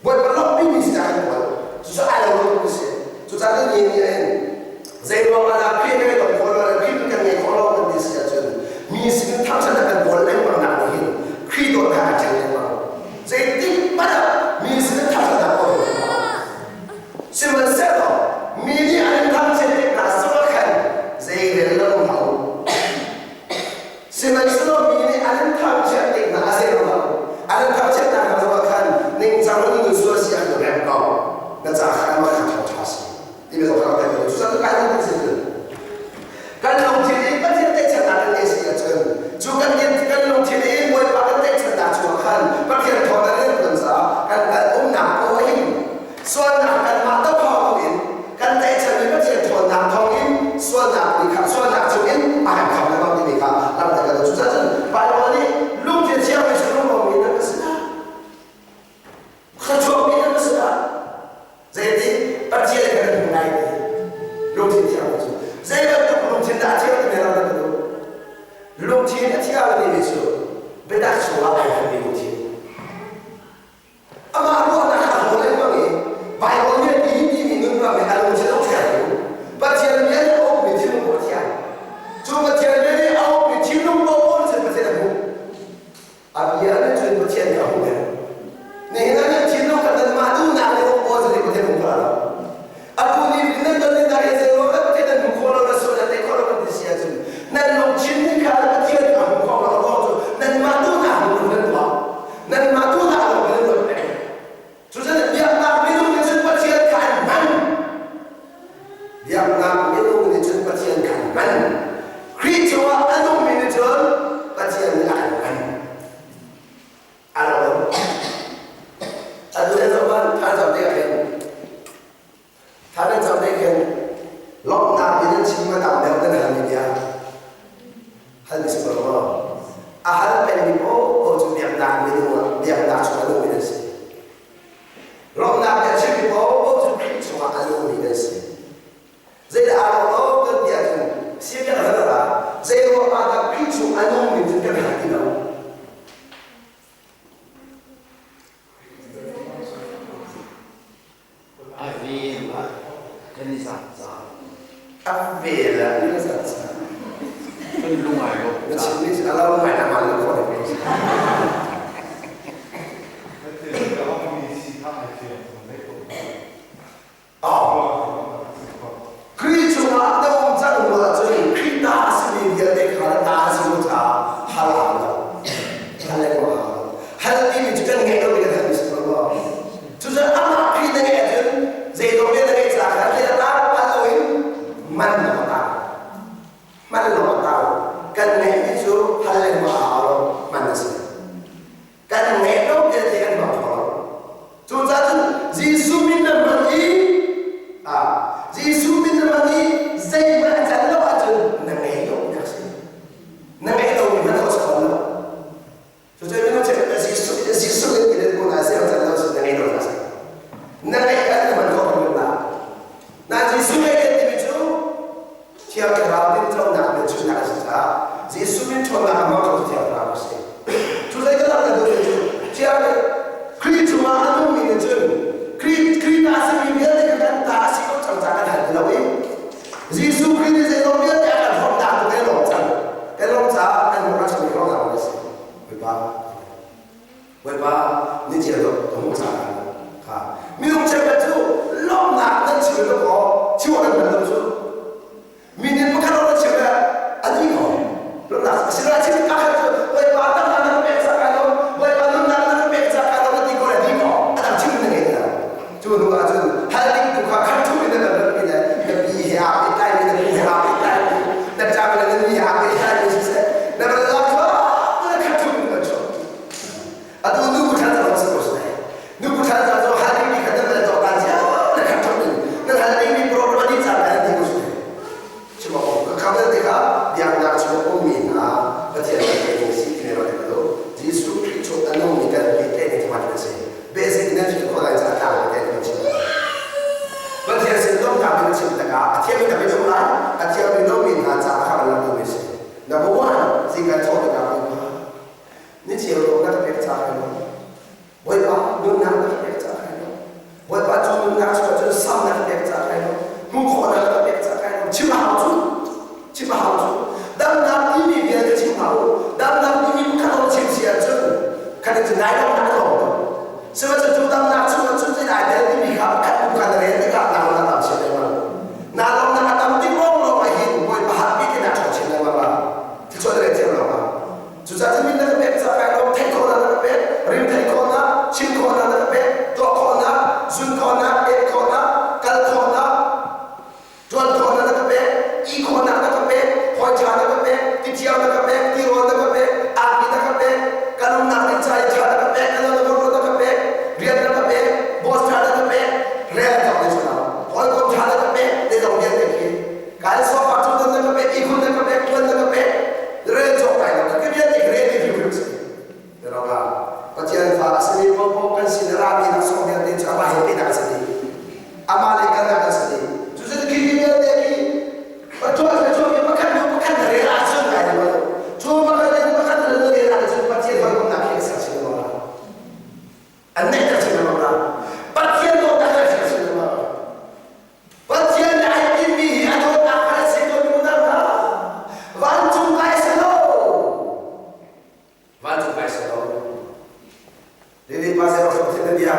Bawipa lawmhpimi si dah kan kawl. Cucu ai lo lo si. Cucaah ni ni ah hin zeiruang ah dah Khrih kan i ton khawh lo le Khrih kan ngei khawh lo kan ti si ahcun mi sin thangṭhat kan kawl lengmang nak nih hin Khrih dawtnak a ṭhen lengmang. Zeitik hmanh ah mi sin thangṭhat kawl lengmang. Sihmanhsehlaw mi nih an in thangchiat tik hna zongah khan zeirel lo hlah u. Sihmanhsehlaw mi nih an in thangchiat tik hna a zei lo an in thangchiatnak hna zongah khan ningcang in nun sual si an rem ko na ca kha anmah kha ṭha si timi zong kha rak theih cucaah kai lung si kan lungthin in Pathian tlaihchannak kan ngei si ahcun cu kan kan lungthin in Bawipa kan tlaihchannak chungah khan Pathian thawng in kan caah kan kan umnak poah hin Sualnak kanmah doh hau loin kan tlaihchanmi Pathian ṭhawnnak thawngin sualnak nih kha sualnak chungin a kan khamh lengmang timi kha langhter kan duh. Cucaah cun Baibal nih lungthin thiangmi cu lunglawmmi nan va si dah? Thluachuakmi nan va si dah? Zeiti Pathian kan hmu lai ti lungthin thiangmi cu zei bantuk lungthin dah a thiang timi ram kan duh. Lungthin a thiang timi cu biatak chungah ai hngatmi lungthin. Amah ruahnak a hlaw lengmang i Baibal nih a ti timi nunram i a lungthin a thiang lu. Pathian bia nih a ukmi thinlung a thiang. Cu Pathian bia nih a ukmi thinlung paohpaoh nih cun Pathian a hmuh. A bia nih cun Pathian nih a hmuh deuh. Nihin ah nan thinlung kha nanmah duhnak nih uk pawl cu Pathian hmu kho lo. Atu ni nan ton ni hna hi zeiruang dah Pathian nan hmu khawh lo na sual nan tei khawh lo kan ti si ahcun nan lungthin nih khan Pathian a hmu khawh lo ruang cu nanmah duhnak lung nan tuah. Nanmah duhnak lung nan ruat peng. Cucaah biaknak minung nih cun Pathian kha an hman. Biaknak minung nih cun Pathian kha an hman. Khrih cungah a nungmi nih cun Pathian nih a kan hman. A lo lo. Atu le zoh hmanh, than cam te ah khin. Than cam te khin. hin lawmhnak bia nan chim ma dang deuh nan halmi bia hal mi si ko lo maw? A hal pengmi paoh cu biaknak minung ah biaknak chung a nungmi nan si. Lawmhnak bia chimmi paoh cu Khrih chungah a nungmi nan si. Zeidah aa lawh lo kan ti ahcun siabiak hal ah zei ruang ah dah Khrih chung a nungmi cu kan hal ti lo? A vel ah kan i zat caah. A vel ah kan i zat caah. Kan lung ai lo. Na chimmi cu a lo ngai na hmaan lo khawh ne. Khrih cungah na um cang lo ahcun Khrih ta a simi vialte kha na ta a si lo caah hal hau lo. Hal le hau lo. Hal timi cu kan ngeih lomi kan halmi si lo maw? Cucaah amah Khrih na ngeih ahcun zeitluk bia na ngeih caah khan khi a ta hal loin man na ta. Man lawng a ta. Kan ngeihmi cu hal le hau lo man a si. Kan ngeih lo vialte kan hmang kho lo. Cucaah cun Jesuh min na hman i Jesuh min na hman i zeihmanh a can lo ahcun na ngei lo nak si. Na ngeih lomi hmanh kho si kho lo. Cucaah minung check Jesuh Jesuh in ti ko na siang can lo si na ngei lo na si. Na ngeih kan na hman kho ko na. Na Jesuh ngei timi cu Thiang Thlarau tinconak le chunnak a si caah Jesuh min ṭhawnnak a hmang kho Thiang Thlarau a si. Cu zei ka langhter duhmi cu Thiang Khrih cungah a nungmi nih cun Khrih Khrih ta a simi vialte kha kan ta a si ko cang caah kan hal ti lo i Jesuh Khrih nih zeizong vialte a kan hrawmnak tu kan lawm cang. Kan lawm caah kan hmuh ahcun hlawknak a si. Bawipa Bawipa ni cia dawt ka hmuh caah kha minung cheukhat cu lawmhnak nan chim lo maw chim awk nan hngal lo cu mi nih pakhat lawng nan chim le a dih ko lawmhnak asinain chim pakhat cu Bawipa dangdang na ka pek cang kai lo Bawipa nunnak na ka pek cang kai lo na ti ko le dih ko a dang chim na ngei ti lo cu hnu ah cun hal ding tu kha khat ṭhu in na kan ratpi le na pi he aa pehtlaimi na pu he aa pehtlaimi na ṭang le na ni he aa pehtlaimi siseh na ral lak kha na khat ṭhu in kan chuah atu nu bu ṭhan zong si ko si nu bu ṭhan zong hal ding kha nan dawh kan cia na khat ṭhu in nan hal ding mi program ani caan kan ti ko si chim awk ka kham te kha biaknak chung ummi hna Pathian kan pe si ti ne lo Jesuh Khrih chung a nungmi kan pe te ni thawat kan si basic nan feel khawh lai caah tlang te kan chim Pathian sin lawmhnak in chim tikah a thiam in kan um lai a thiam in lomi hna caah kha kan lam mi si number one zingkan thawh tikah Bawipa ni cheu lo na ka pek ca kai lo Bawipa nunnak na ka pek ca kai lo Bawipa cu nunnak cu cun sam na ka pek ca kai lo hmuh khawhnak na ka pek ca kai lo chim a hau cu chim a hau cu damnak timi vialte chim hau damnak timi pakhat lawng chim si ahcun khat cu nai dong nak lawng lo sihmanhsehlaw cu damnak chungah cun zei ai tel timi kha pakhat hnu kha na rel tikah na lawng na tam chin lengmang na lawng na tam tik lawng lawng ah hin Bawipa hatpi te na ṭhawng chin lengmang la thluachuah na rel thiam lo ma cucaah cun min na ka pek ca kai lawm theih khawhnak na ka pek rim theih khawhnak chim khawhnak na ka pek tuah khawhnak zun khawhnak et khawhnak kal khawhnak Ṭuan khawhnak na ka pek, ih khawhnak na ka pek, hawi ṭha na ka pek, tithiang na ka pek, tirawl na ka pek, arpi na ka pek, ka nunnak ding ca i ṭha na ka pek, ka lung na ka pek, rian na ka pek, boss ṭha na ka pek, rel ka le chunah hawikom ṭha na ka pek, zeizong vialte khi kai sofa ṭhutdan na ka pek, ihkhun na ka pek, ṭuan na ka pek, rel cawk lai lo, ka vialte khi rel ding hrimhrim si. Rawngah Pathian fa a simi paohpaoh kan sin a rami laksawng vialte cu amah he pehnak a si dih. Amah le kalnak a si dih. Cucu khi vialte khi Pathian le cu pakhat hnu pakhat na rel ahcun ai lo. Cu pakhat le pakhat na rel ahcun Pathian hawikomhnak khi a ser chin lengmang lai. An neihter chin lengmang lai. Pathian dawtnak a ser chin lengmang lai. Pathian nih ai tinhmi hi a dawtnak kha a si ko mi unau hna. Vancung kai si lo. Vancung kai si lo. Lili pa se rak thin na bia.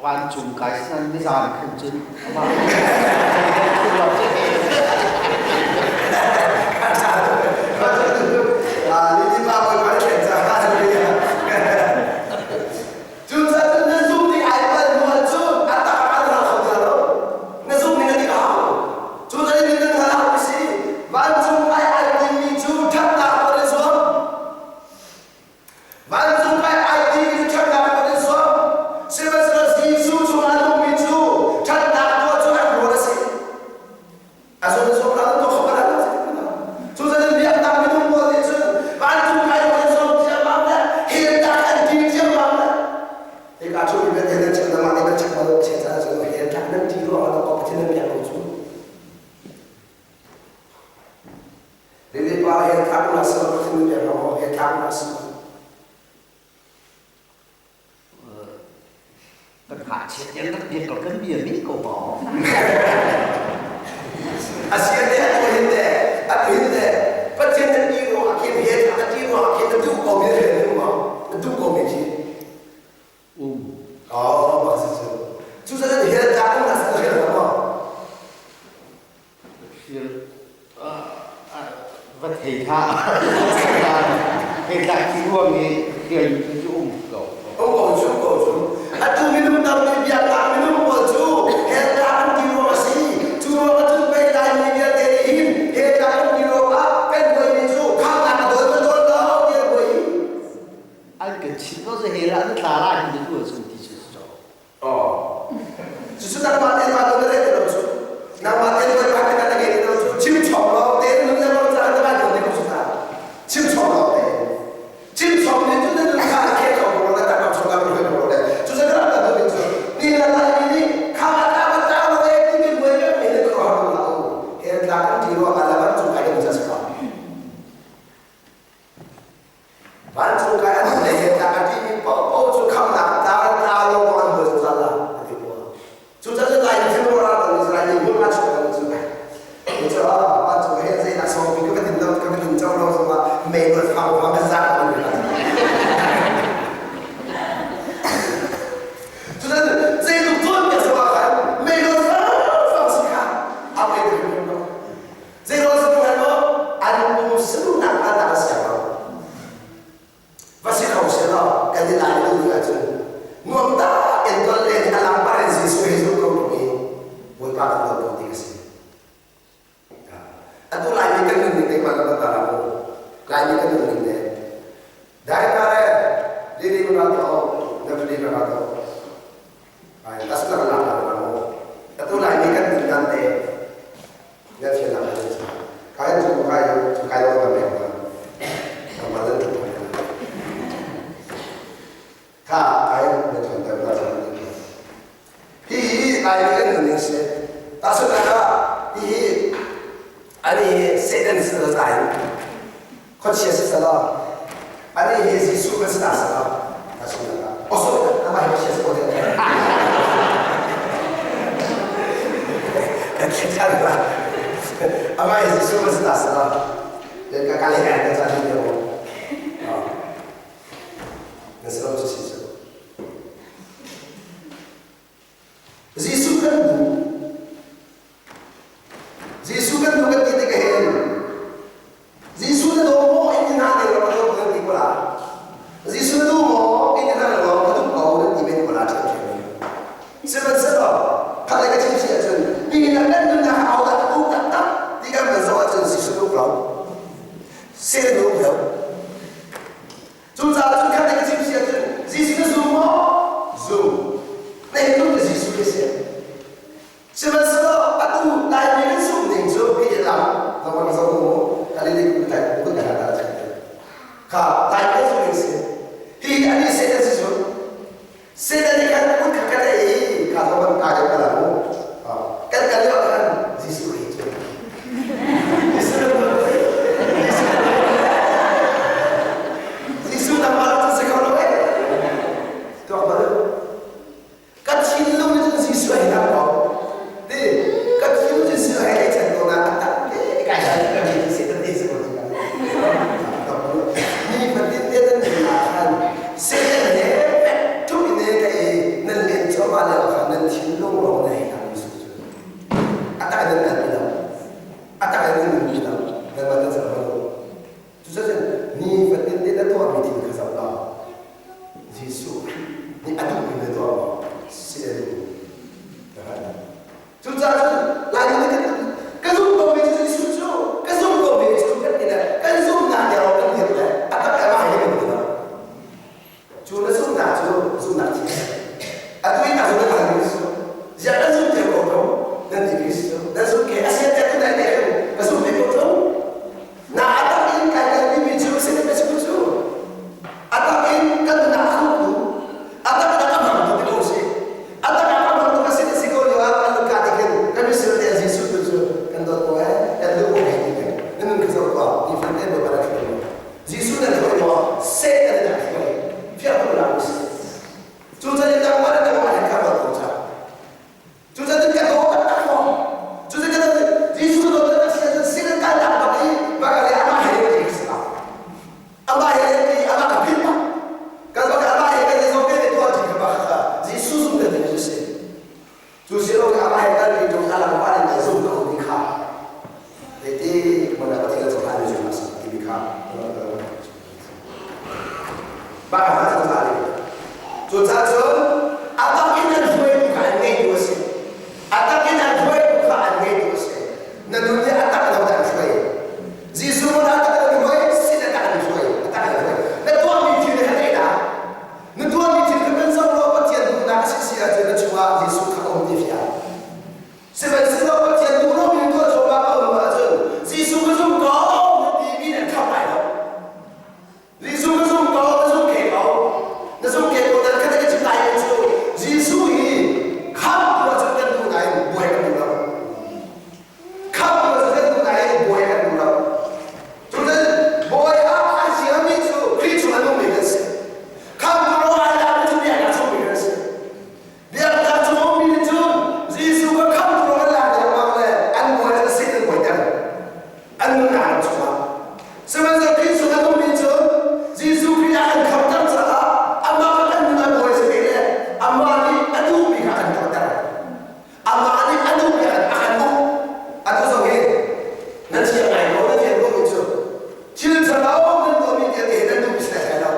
Vancung kai san ni zan khan cun amah Lili pa koi pa len ca Cucaah na zumh ning ai palh hnu ahcun a tak ah na rak kho ti lo. Na zumh ning a dik a hau. Cucaah nih nan hngalh a si. Vancung ai ai timi cu ṭhatnak tuah i zuam. Vancung ai ai timi cu ṭhatnak tuah Hika cu mi vialte nan chim nangmah nih nan chim bal chiat caan cu he tlak nan ṭih ruangah na Pathian nan biak ko cu. Lili pa he tlak na si Pathian nan biak lo he tlak na si. Kan ngakchia tiang kan biak ko kan bia mi ko ba. Asia te atu hin te atu hin te Pathian nan ṭih ruangah khin he tlak na ṭih ruangah khin na duh ko mi he na duh ko mi khi Um. Oh, mah si cu. Cucaah hell tlak in na hrial lo maw? Hrial va thei hlah. Hei tlak ti ruang i hrial cu um ko. Um ko cu ko cu. Atu minung tam nih biaknak minung pawl cu hell tlak an ti ruang a si. Cu ruang ah cun pei Laimi vialte nih hin hell tlak an ti ruang ah kan buaimi cu khamnak a dawl na dawl lo tiah buai. An kan chimh ko cu hell ah na tla lai hin tu cun ti cu cu. Oh. Cucu nangmah te ma na le lo cu. Nangmah te ma ka na le lo cu. Chim chom lo te nun le lo ca na ba te ko cu ta. Chim chom lo te. Chim chom ni cu na nun kha ke ko ko na ta ko chom ka ko ko le. Cu sa ka ta do cu. Ni na la ni ni kha ma ta ma ta lo e ti mi buai me me ne ko ha lo. He tla kan ti ro ala ban chu kai ko sa sa. Vancung kai an le he tla a timi paohpaoh cu khamnak tar tla lo kong an buai zungzal la a ti ko. Cucaah Lai thil ral kan Israel nih hmun a chuak kan cu. Cucaah vancung he zeidah sawmi ka va din lo ka va din co lo zongah mei nul fang fang ka zak kan ti. Cucaah zeitluk tuan ka zongah khan mei nul fang fang si kha a pei hrim lo. Zeiruang si hngal maw? An pum sinak a dang siang lo. Va si kho seh law kan i lai lu ding ahcun nuam tak in ton len a lang par in Jesuh he zum ko tung i Bawipa kan dawt ko ti ka si. Atu Laimi kan nun ning te ma kan ta mu. Laimi kan nun ning te. Dai ka le lili ma to na li ma to. Ai tas la la la mu. Atu Laimi kan nun dan te 一天两天子，开做开做开多个名啦，同埋咧做他哎，你团队那什么？第一，来个能力是，但是那个第一，อันนี้เซตัน是在，可切是什么？อันนี้耶稣是哪什么？他说那个，我说那么有些是我的。Amah Jesuh kan si ta sa ka ka le ka ta ni lo na sa lo si su Jesuh kan bu Jesuh kan bu kan ti te ka hen Jesuh na do mo in na de lo lo kan ti ko la Jesuh na do mo in na lo ka dum ko na ti men ko la che che Sihmanhsehlaw khat le ka chim si ahcun mi nih kan nunnak a au tak u taktak ti kan van zoh ahcun Jesuh na uk lo. Satan na uk lo. Cucaah cun khat le ka chim si ahcun Jesuh na zum maw? Zum. Na hin tuk Jesuh khi si. Sihmanhsehlaw atu Laimi kan zumh ning cu hi ti lam zong zo mu kalili ku tai ku ka ta kha Laimi kan zumh ning si. Hi ani Satan si cu Satan nih khan kut kha ka tei kha zong kan ka deuh ka mu. Kan kal lio khan Jesuh Khrih cu. Jesuh Jesuh nangmah cu si kho lo eh. Tuak bal. Ka thinlung nih cun Jesuh he dah ko. Ti ka thinlung Jesuh he ei chan ko na a tak te kai ka mi Satan te si ko. Ni fatin te nan ah khan Satan he pek tuk in ka i nan len cuahmah lio khan nan thinlung lawng na hei tam Jesuh cu. A tak nan nan lo. A tak nan nun lo. Nan man nan lo. Cucaah ni fatin te na tuahmi thil kha zoh law Jesuh Khrih nih a duhmi na tuah maw? Si a duh. Cucaah cun Laimi nih kan ka zumh komi cu Jesuh cu ka zumh komi cu kan ti le kan zumhnak te lawng kan dir le a tak le amah he kan ti lo. Cu na zumhnak cu zumhnak thi a si. Atu i na zumh na Jesuh. Ziah Cucaahcun a tak in an hruaitu kha an ngeitu a si. A tak in an hruaitu kha an ngeitu a si. Na nun hi a tak in hodah an hruai? Jesuh mun a tak in an hruai, sin a tak in hruai, a tak in hruai. Na tuahmi thil kha ei dah. Na tuahmi thil kha kan zoh law Pathian duhnak a si si ahcun na chungah Jesuh kha a um ti fiang. Sihmanhsehlaw Pathian duh lomi tuah cuahmah ka um ahcun Jesuh ka zum ko na timi nan khamh lai lo. Jesuh ka zum ko, na zum ke ko. Na zum ke ko, nan khat ka chim lai cu Jesuh hi khamh tu ahcun kan duh nain buai kan duh lo. Khamh tu ahcun kan duh nain buai kan duh lo. Cun bawi ah ai siami cu Khrih chung a nungmi kan si. Khamh tu ro ai lami cu biaknak chungmi kan si. Biaknak chung ummi nih cun Jesuh kha khamh tu ro an lak lengmang le an buai cu Satan buaiter. An nunnak ram chungah. Sihmanhsehlaw Khrih chung a nungmi cu Jesuh Khrih ah an khamhter caah amah kha kan nun a buai si ve le amah nih a duhmi kha kan tuahter. Amah nih a duhmi a kan uk. Atu zong hi nan thiam ngai ko, nan thiam ko mi cu thil ṭhalo nan tuahmi vialte hi nan duhmi si lai lo.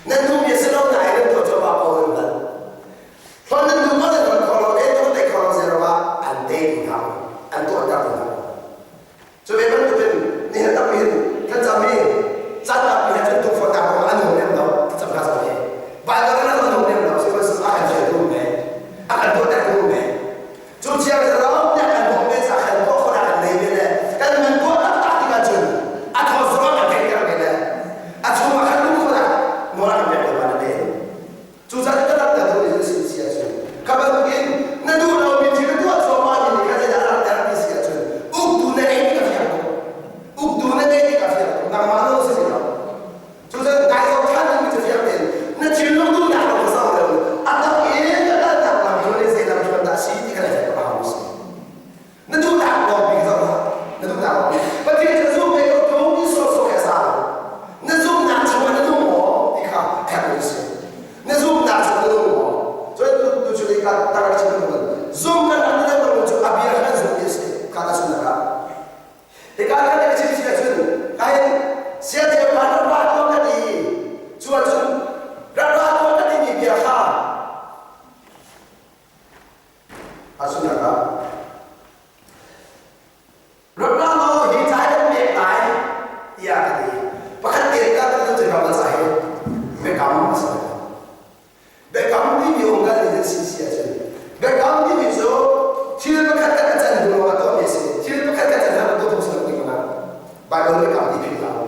Nan duhmi a si lo nain nan tuah cuahmah ko nan hngalh. Hlonh nan duh ko nan hlonh kho lo, e tuah te kho lo zei ah an tei tu hna an tuahter tu hna. Cu ve bantukin nihin tam hin thlacam hi caan tampi he cun tukforhnak kong an hung lem lo thlacam hna zong hi Baibal kan an hung lem lo sihmanhsehlaw a kan fialtu me a kan tuahtertu me cu thiang thlarau nih a kan bawmh ve caah kan tuah khawhnak kan nei ve le kan nun tuah taktak tikah cun a thaw zong a kan theihter ve le a chungah khan luh khawhnak nawl a kan pek ve ma na Cucaah ka rak na duh in si si ahcun kha bantukin na duh lomi thil na tuah cuahmah mi nih kha zeidah a rak ter ti si ahcun uktu na ngei ti ka fiang tuk. Uktu na ngei ti ka fiang tuk. Nangmah nawl si ti lo. Cucaah nai zoh ṭhan dingmi cu fiang tein na thinlung duhnak lawng zoh lo a tak in na kalnak lam thluan in zei lam thluan dah si ti kha na fiang ka hau si. Na duhnak lawng bik zoh hlah. Na duhnak lawng bik. Pathian cu zum ve ko tung i sawhsawh he sa lo. Na zumhnak chungah na nung maw ti kha herh a si. Na zumhnak chungah na nung maw? Cun tu tu cu ka tak chim kan zum kan rak na lo cu a bia kan zum ti a si. Kha ka sunnak ah. Hika kan ka chim si ahcun kain siangtheu pa rak ra tuah ka ti. Cu ahcun rak ra tuah ka timi bia kha Tahchunhnak ah, rak ra law hi ca kan pek lai tiah ka ti. Pakhat te ka kan cu ram ca hi biakam a si. Biakam timi um kan nih si si ahcun biakam timi cu thil pakhat kan can hnu lawng ah tuahmi a si. Thil pakhat kan can hnu ah tuah thung si lo Bible biakam ti philh hlah u.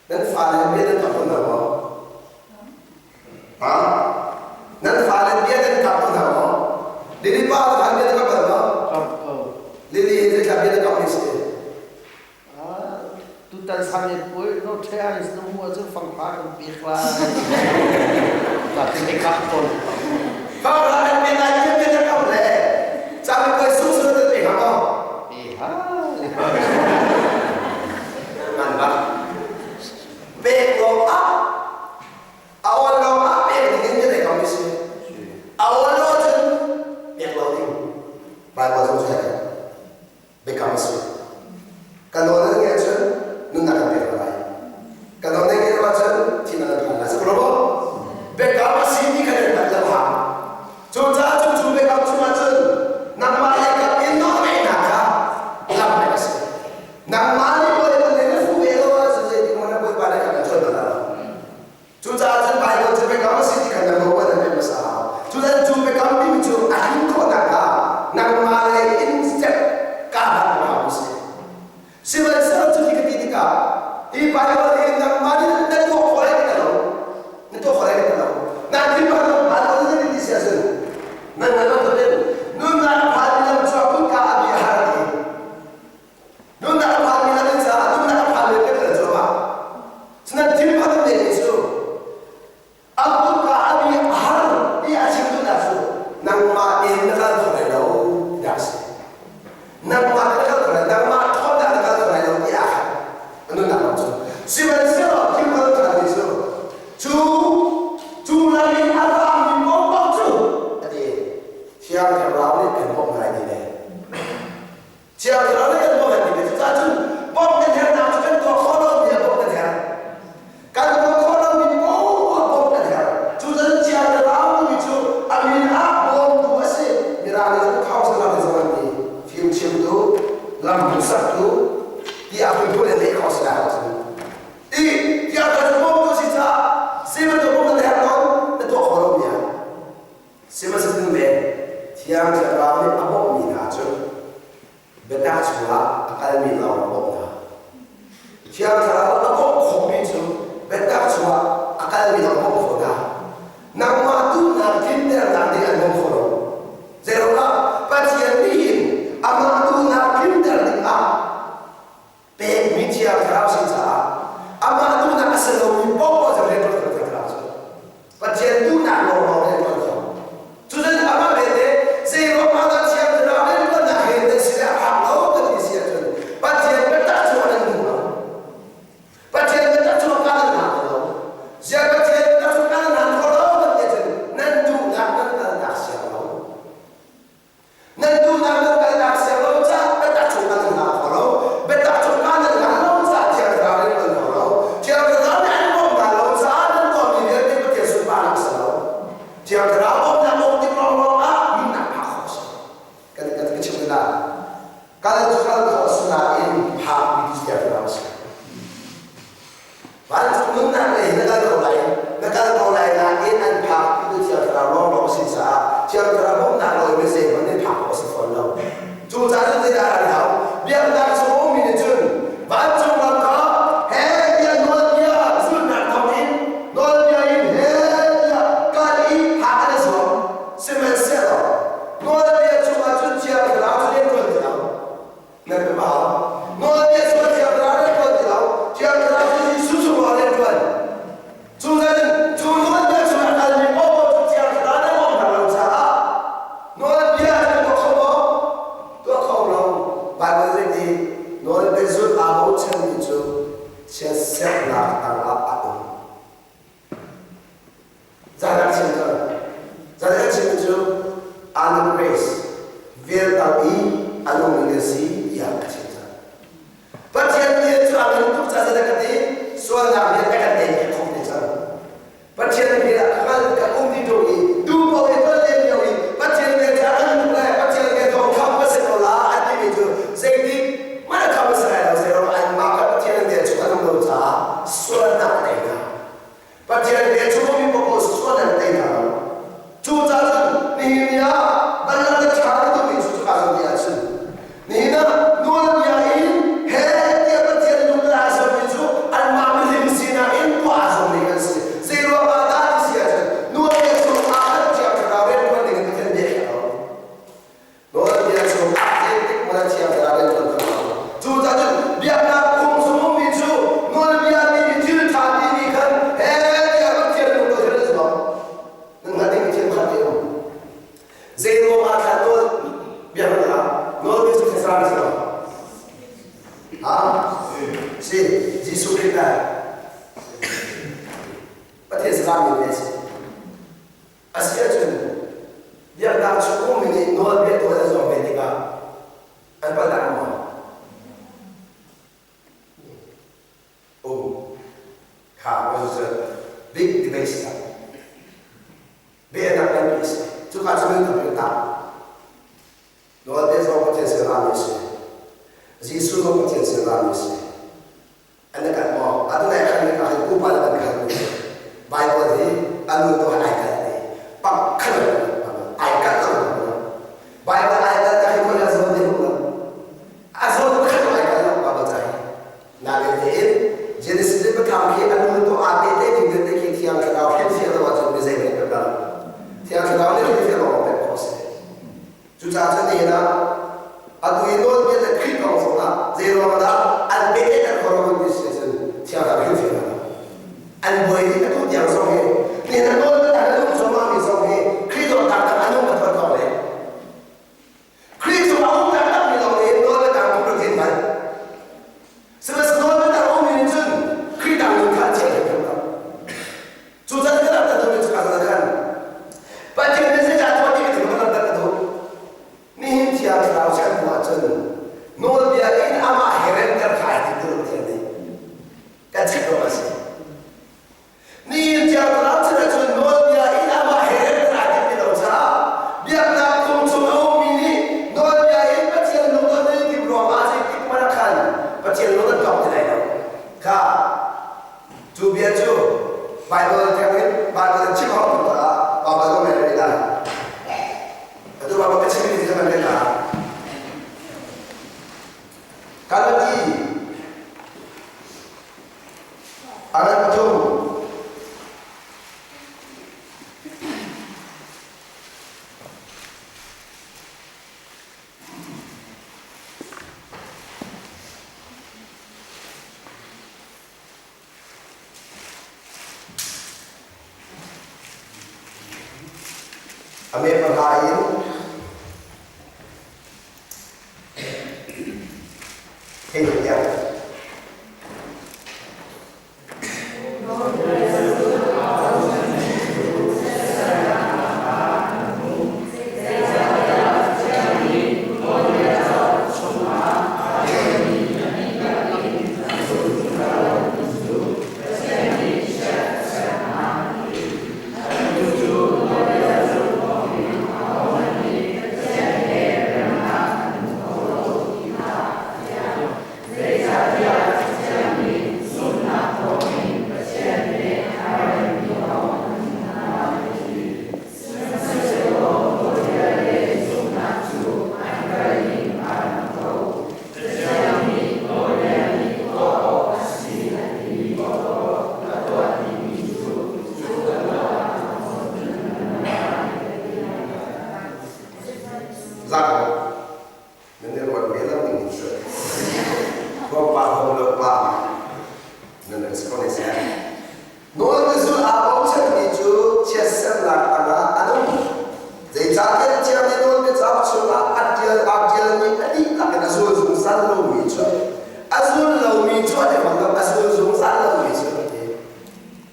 Nan fale bia nan kap hna maw? Ha? Nan fale bia nan kap hna maw? Lily pa khan bia nan kap hna maw? Kap ko. Lily hi zeithla bia nan kap mi si? Tutan sang in pui no the ai nu mu cu fang hra kan pek lai. Ta ti kap ton. Fang hra kan pek lai bia bia nan kap le. Ca mi poi sung sung nan pe ha maw? Pe ha. Ngan bak. Pek lawng ah a awl lawng ah pek ding in kan ei ko mi si. A awl lo cun pek lo ding. Bible zong cu biakam a si. Ka nawl nan ngeih cun nunnak kan pek lai. Ka nawl nan ngeih lo ahcun thihnak nan phan lai. Sa ko lo maw? Biakam a si ti kha nan hngalh lo ha. Lam hmuhsaktu tiah phunphun in leh khawh si lai ahcun i tiah ka cu bawmtu si caah sihmanhsehlaw bawmtu na herh tawn na tuah khawh lomi ah sihmanhsehlaw ve Thiang Thlarau nih a bawmhmi hna cu biatak chungah a kalmi lawng a bawmh hna. Thiang Thlarau a bawmh khawhmi cu biatak chungah a kalmi lawng a bawmh khawh hna. Nangmah duhnak tlinternak nih an bawm kho lo. Zeiruangah Pathian nih hin amah duhnak tlinter dingah pekmi Thiang Thlarau si caah amah duhnak a si lomi paohpaoh cu rian ṭuan kho Thiang Thlarau cu. Pathian duhnak lawnglawng rian ṭuan kho. Cucun amah belte zeiruangah dah Thiang Thlarau rian ṭuannak he nan sinah a phak lo kan ti si ahcun Pathian biatak cu an duh lo. Pathian biatak cu a kal hna lo. Ziah Pathian biatak cu kal hna kho lo kan ti ahcun nan duhnak nan kalnak siang lo. Nan duhnak nan kalnak siang lo caah biatak cu kan hna kho lo. Biatak cu kan hna lo caah Thiang Thlarau nih kan kho lo. Thiang Thlarau nih an bawmh hna lo caah nan tuahmi vialte Pathian sunparnak a si lo. Thiang Thlarau bawmhnak um tik lawnglawng ah nunnak phak khawh a si. Kan kan ka chim hna. Kal cu kal khawh a si nain phakmi ti Thiang Thlarau a si. Vancung nunnak lei na kal ko lai, na kal ko lai nain an phakpi tu Thiang Thlarau lawnglawng a si caah Thiang Thlarau bawmhnak lo in zeihmanh nih phak khawh a si fawn lo. Cu caah cun zeidah an hau? Biaknak chung a ummi nih cun vancung ram kha he tiah nawlbia zulhnak thawngin nawlbia in he tiah kal i phak an i zuam. Sihmanhsehlaw nawlbia chungah cun Thiang Thlarau cu rian ṭuan ti lo. Nan ka pau. Nawlbia chungah Thiang Thlarau rian ṭuan ti lo. Thiang Thlarau cu Jesuh chungah rian ṭuan. Cu zan cu nawlbia chungah kalmi paohpaoh cu Thiang Thlarau nih bawmh hna lo caah nawlbia cu tuah kho maw? Tuah kho lo. Baibal zeiti nawlbia zulh aa bochanmi cu chiatserhnak tangah a um. Zeidah chim cu? Zeidah chim cu Alan Grace vel tang i a nungmi na si tiah a chim cang. Pathian vel cu a ngan tuk ca zeidah ka ti? Sualnak vel a kan tei piak kho te cang. Pathian vel ah ka ka um ti ṭung i duh paoh in tuan len lio i Pathian vel cu a ngan tuk le Pathian vel thawng kham ka si ko la a timi cu zeitik hmanh a kham a si lai lo. Zeiruang anmah kha Pathian vel cu an um lo caah sualnak a tei hna. Pathian bia chung mi paoh sual an tei hna lo. Cucaah cun nihin ni ah banlang le ṭha na duhmi cu cuka zawn te ah cun nihin ah nawl A me pahra in hei tiang. Zak nan i ruat ve lo ning in si. Khua pa hong lo pa nan an si ko ne seh. Nawl na zulh aa bochanmi cu chiatsernak tangah an um. Zeicahtiah Thiang nih nawlbia cauk chungah a ṭial aa ṭialmi a dihlak in a zul zungzal lomi cu a zul lomi cu an i hmang lo, a zul zungzal lomi cu an ti.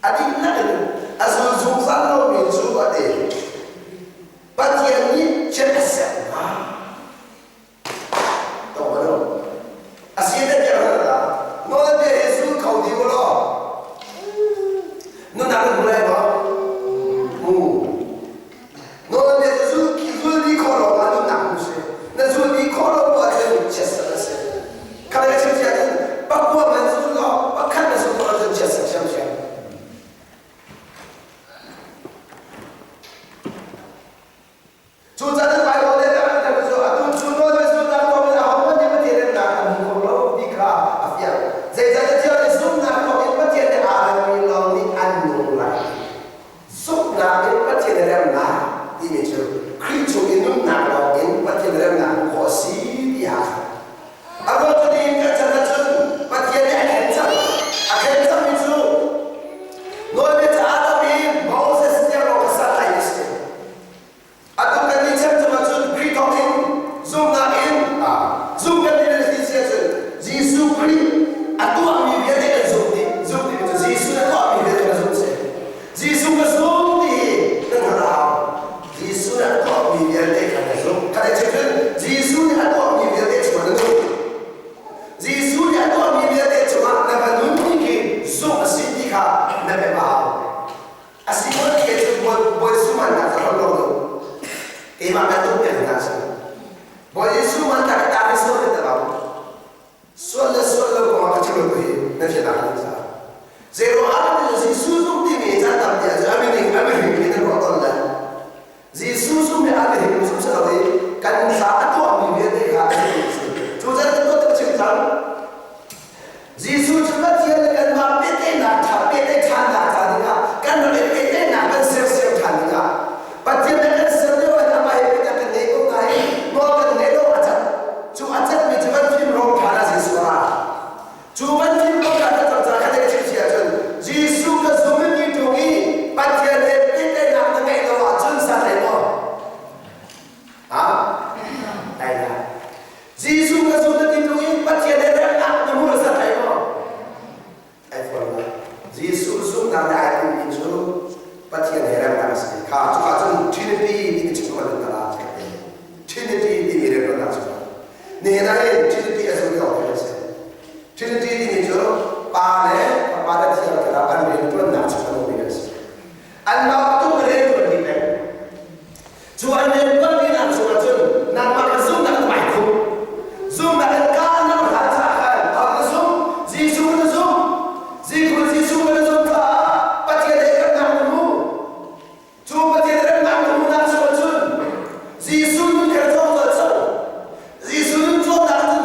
A dihlak in a zul zungzal lomi cu a ti. Pathian nih chiat a ser hna. A si na bia hna nawlbia hi zul kho dih u law nunnak na hmu lai maw? Hmu. Nawlbia cu zul zul dih khawh lawng ah nunnak hmu si. Na zul dih khawh lo bu ahcun chiatserh a si. Kha le chim cia cun pakua man zul law pakhat na zul khawh ahcun chiatserh ṭhiamṭhiam. Cucaah Baibal nih a kan cu atu cu nawlbia zulhnak thawngin ahohmanh nih Pathian remnak an hmu kho lo ti kha a fiang. Zeicahtiah nih zumhnak thawngin Pathian nih aa remmi lawng nih an nung lai. Zumhnak in Pathian remnak timi cu Khrih chung i nunnak lawng in Pathian remnak hmuh khawh a si tiah a khat. A ruang cu nihin kan chan ahcun Pathian nih a khen cang. A khen cangmi cu nawlbia caah lo in Moses tiang lawng kha san lai a si. Atu kan nih chan cungah cun Khrih thawng in zumhnak in zumh kan nih si si ahcun Jesuh Khrih a tuahmi vialte kan zumh dih. Zumh dih cu Jesuh a tuahmi vialte kan zumh si. Jesuh ka zum ti hi kan hngalh a hau. Jesuh nih a tuahmi vialte kha na zumh. Kha le cun Jesuh nih a tuahmi vialte chungah na nung. Jesuh nih a tuahmi vialte cungah na va nun ti khi zumh a si ti kha na pem a hau. A si ko ti cu Bawi Jesuh man tak ka lo lo. Keimah kan tuk piak hna si. Bawi Jesuh man tak ta hi sual ka lo. Sual le sual lo kong ah ka chim lo hi na fian ah kan sa. Zero ah Jesuh zum timi caan tam ti ahcun a mining a mihring in an ruah tawn le Jesuh zum le a mihring zum si lo i kan hla a tuahmi vialte kha a si. Cu caan kan tuah chim cang. Jesuh cu Pathian le kanmah pehtlaihnak ṭha pehtlaih ṭhannak ca dingah kan rak i pehtlaihnak kan sersiam ṭhan dingah Pathian le kan ser lio ah amah he pehtlaih kan ngei ko nain nawl kan ngaih lo a cat. Cu a catmi cu kan fim rawng ṭhan ah Jesuh a ra. Cu kan fim rawng ṭhan a cang caah kha chim si ahcun Jesuh ka zum i ti ṭung i Pathian he pehtlaihnak na ngeih lo ahcun sa hlei maw? Ah, ai la. Jesuh ka zum na ti ṭung i Pathian he remnak na hmu sa thai maw? Ai fawn lo. Jesuh zumhnak le ai tinhmi cu Pathian he remnak a si. Kha cuka cun Trinity timi chim ko nan tala Trinity timi remnak cu nihin ah hin Trinity a zum ko a si. Trinity timi cu Pa le Fapa le Thiang Thlarau an rianṭuannak cu a nungmi an si. Anmah tuk rianṭuan peng. Cu an rianṭuan nak chungah cun nangmah kha zumnak na vai khum. Zumnak in kaa na hlan caah khan a na zum, Jesuh na zum, Jesuh Jesuh na zum caah Pathian he remnak na hmu. Cu Pathian remnak na hmuhnak chungah cun Jesuh nun kher cawng cawng. Jesuh nun cawnnak cun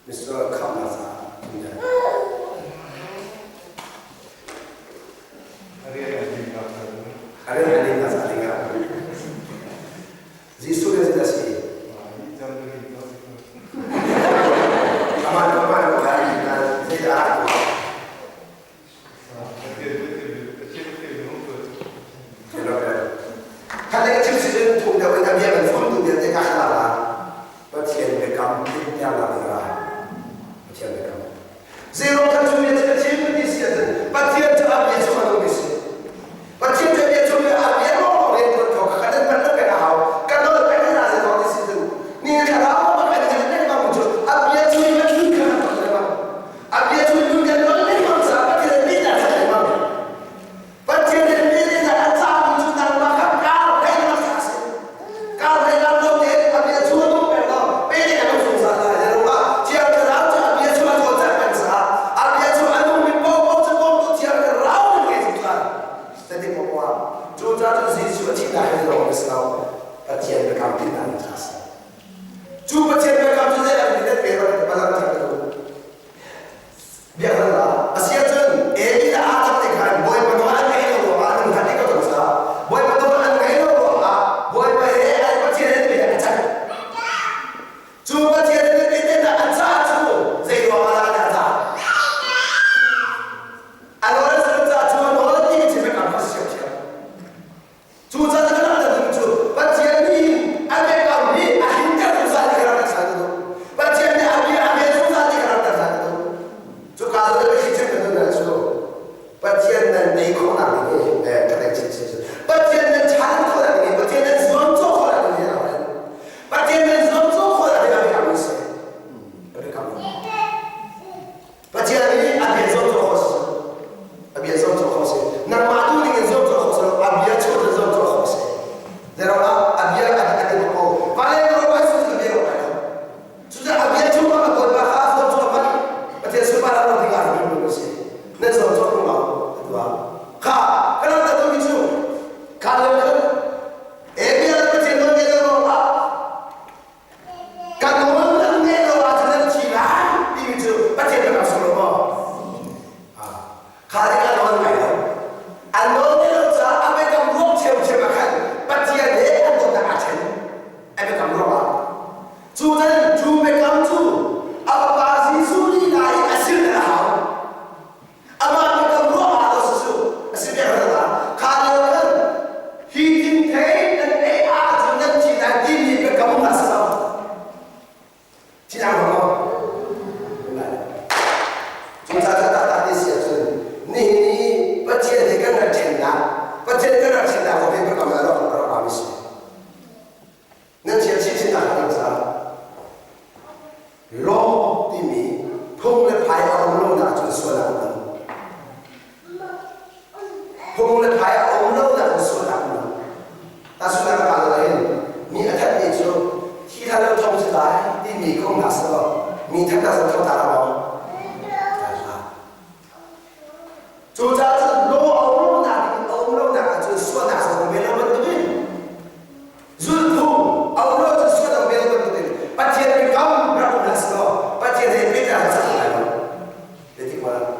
Misual khamhnak caah A rian a ding a ding ah Jesuh le zeidah si? Amah le amah le zeidah a tuah? Khat le chim si cun thuk deuh in a bia kan fom tu vialte ka hla la Pathian biakam tlinter la ding ah Pathian biakam Zero kan chung bia cu chim ti si ahcun Pathian cu a bia chung a nung mi si. Pathian cu a bia chung a bia lawng rian tuan kho kha kan pan peng a hau. Kan nawl peng hna zei ti si cun ni thlarau ma kan ngan lengmang cu a bia chung in kan nun kha kan tuah lengmang. A bia chung in nun kan nawl lengmang caah Pathian nih mi dah lengmang. Pathian nih mi nih a cahmi cu nangmah kha kar hlei na sak si. Kar hlei lam lo tein a bia cu a nung peng lo. Pe nih a nung zungzal lai. Na ruah Thiang Thlarau cu a bia cu a cawlcangh peng caah a bia cu a nungmi paohpaoh cu bawmtu Thiang Thlarau nan ngei zungzal. Zeitik paoh ah cucaah cun Jesuh a thihnak hi lawng a si lo. Pathian biakam tihnak in a si. Cu Pathian biakam cu zei an nan pe ro balang thiang ka duh. Biaknak a si ahcun Eli le Adam nih khan Bawipa nawl an ngaih lo ruangah an hngalh i ka ton caah Bawipa nawl an ngaih lo ruangah Bawipa he an Pathian an bia a can. Cu Pathian an bia te a ca cu zei ruangah dah a ca? A nawl an ca cu a nawl an ti mi biakam kha si thiamthiam. Cucaah kan rak ding cu Pathian nih a biakam hi a himter zungzal ti ka rak rak san duh. Pathian nih a bia a bia zungzal ti ka rak rak san duh. Cuka cu na biathli cem ka duh cu Pathian nan nei khawhnak ding hi ka tek chin chin cu Pathian nan challenge khawhnak ding hi Pathian nan zuamcawh khawhnak ding hi Pathian nan zuamcawh khawhnak ding a biakam si. A biakam. Pathian nih a bia zong cawk khawh si. A bia zong cawk khawh si. Nangmah tu ning in zong cawk khawh si lo, a bia chuah in zong cawk khawh si. Zeirong ah a bia a a ti ko. Vale ro ai su a bia ro ai ko. Cucaah a bia chung a kawl ba kha zong cawk man Pathian sunpar ro ding ah ro ro si. Nan zong cawk ko ma tua. Kha kana ta tu mi chu kha le khan e bia Pathian non ge ro ah Kan nawl nan ngeih lo ahcun nan thi lai timi cu Pathian biakam sung lo maw? Kha ding a nawl ngai lo. An nawl ngeih lo caah a biakam ruang ṭhiamṭhiam ah khan Pathian he an dawtnak aa ṭhen. A biakam ruang ah. Cu cun cu biakam cu a Fapa Jesuh lila i a sin a hau. Amah biakam ruah ah lo cu a si bik lo kha lio khan hi thingthei nan ei ahcun nan thi lai timi biakam a si lo. Thi ang lo. Cucaah taktak ti si ahcun nihin i Pathian he kan rak ṭhennak Pathian kan rak ṭhennak kong hi biakam ah rak rak mi si. Nan chia chinchin nak hnga caah law timi phung le phai a um lo nak cun sual a um lo. Phung le phai a um lo nak cun sual a um lo. Tahchunhnak ka la hin mi a that mi cu thi than lo thong si lai timi kong hna selaw mi that na thong ta la maw? Cucaah cun law a um lonak in a um lonak ahcun sualnak zong ve lo bantukin zulhphung a um lo cun sualnak ve lo bantukin Pathian nih kam rak um hlah selaw Pathian he pehtlai a cang lai lo. Zeitik hmanh ah.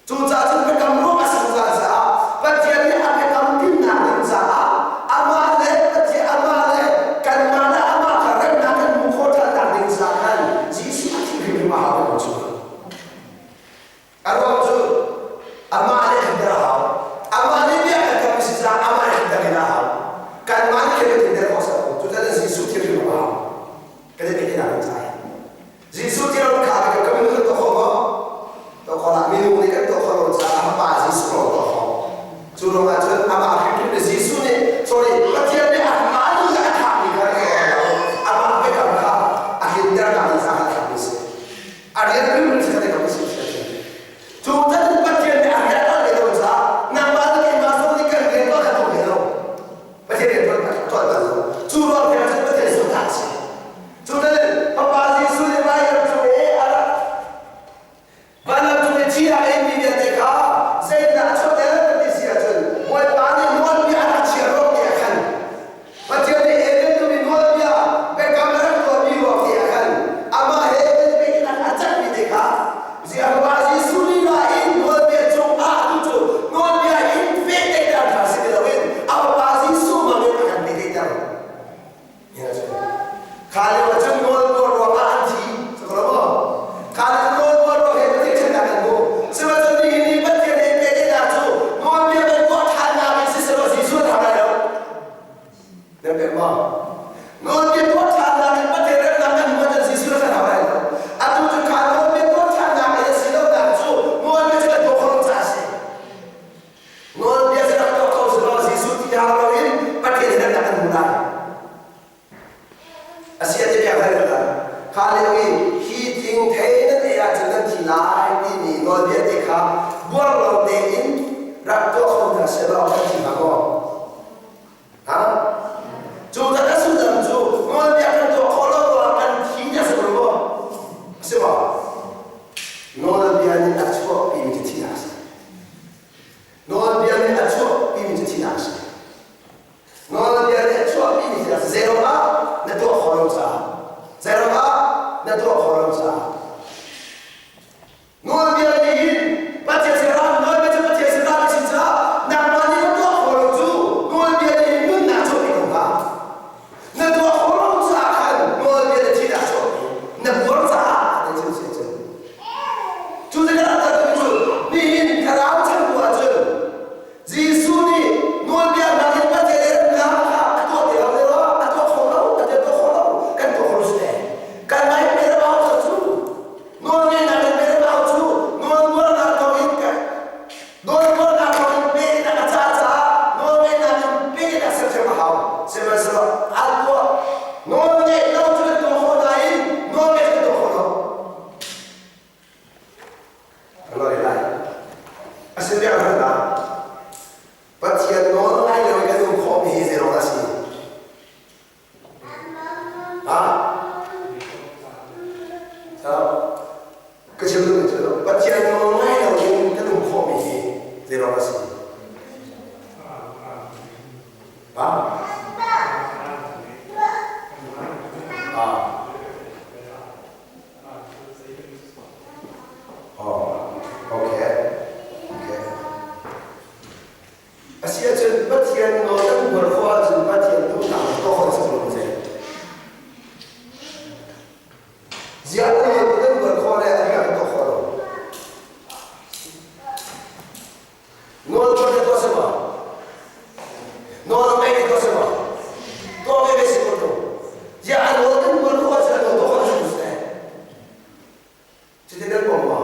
Cucaah cun biakam ruang a si zungzal caah Pathian nih a biakam dinnak ding caah amah le Pathian amah le kanmah le amah kha remnak kan hmuh khawh ṭhannak ding caah khan Jesuh a thih hrimhrim a hau ti cu. A ruang cu amah nih himter a hau. Amah nih bia kan kamh si caah amah nih himter in a hau. Kanmah nih khin himter khawh si lo. Cucaah Jesuh thil hrim a hau. Kan i pek hinak kan cai. Jesuh thil kha kan kamh Kha lio ahcun nawlbuar ruangah an thi. Sakaw maw? Kha lio nawlbuar ruang he Pathian ṭhatnak an hmu. Sihmanhsehlaw nihin ni Pathian he pehtlaihnak cu nawlbia kan tuah ṭhannak in siselaw Jesuh an hau lai lo. Nan pek maw? Nawlbia tuah ṭhannak in Pathian remnak kan hmu ahcun Jesuh an hau lai lo. Atu cu kha nawlbia tuah ṭhannak in a si lonak cu nawlbia cu kan tuah khawh lo caah a si. Nawlbia cu rak tuah kho selaw Jesuh ti hau loin Pathian he remnak kan hmu lai. A si a ti piak hlei lo. Kha lio i hi thing thei nan ei ahcun nan thi lai timi nawlbia te kha buar lo tein rak tuah kho hna sehlaw kan thi hnga maw? Ha? Cu tak a sullam cu nawlbia kan tuah khawh lo ruangah kan thi ti a si ko maw? A si maw? Nawlbia nih a chuahpimi cu thihnak a si. Nawlbia nih a chuahpimi cu thihnak a si. Nawlbia nih a chuahpimi thil zeiruang ah na tuah khawh lo caah zeiruang ah na tuah khawh lo caah nawlbia nih hin Pathian sin ram nawlbia cu Pathian sin ram a si caah nangmah nih na tuah khawh lo cu nawlbia nih hin nunnak chuahpi ko hnga na tuah khawh lo caah khan nawlbia na thihnak chuahpi na buar caah na thil si cun cu tikah cu nihin thlarau chan bu ahcun Jesuh nih nawlbia hna in Pathian i remnak kha a tuah ti lo a tuah kho lo, a tuah kho lo, kan tuah kho lo si Kan mai mere au cu nawlngeihnak in mere au cu nawlbuarnak thawng in nawlbuarnak thawng in pe in a ca caah nawlngeihnak in pe in a sersiam a hau. Sihmanhsehlaw a tuah nawlngeih lo cu kan tuah khawh nain nawlngeih kan tuah kho lo. Kan lai. A si biak hna Pathian nawl ngai lo in kan um khawhmi hi zeiruang a si? Ha? Ka chim duhmi cu Pathian nawl ngai lo in kan um khawhmi hi zeiruang a si? Ha? Ah. Okay. Okay. A si ahcun Pathian nawl kan buar khawh ahcun Pathian duhnak tuah khawh si ko zei. Ziah nawl kan buar khawh le a kan tuah khawh lo. Nawl tuah te tuah si maw? Nawl ngei te tuah si maw? Tuah ve ve si ko tung. Ziah a nawl kan buar khawh ahcun a nawl tuah khawh si ko si. Cutin nan pom maw?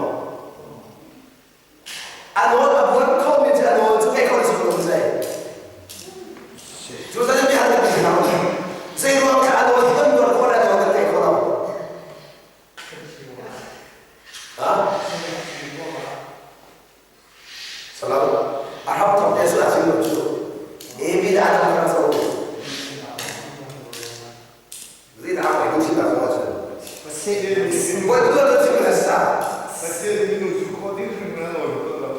A nawl a buar khomi cu a nawl cu ngei kho si ko zei. Cu zan mi hal kan ti hna. Zei ruang kha a nawl kan buar khawh le a nawl kan ngei kho lo. Ha? Salam. A hram thawk te sula chim lo cu. Ebi da adam kan so. Zin a mai chim da so cun. Voi tu tu chim la sa. Pathian minung cu khawh ding hrim na nawl ko lo.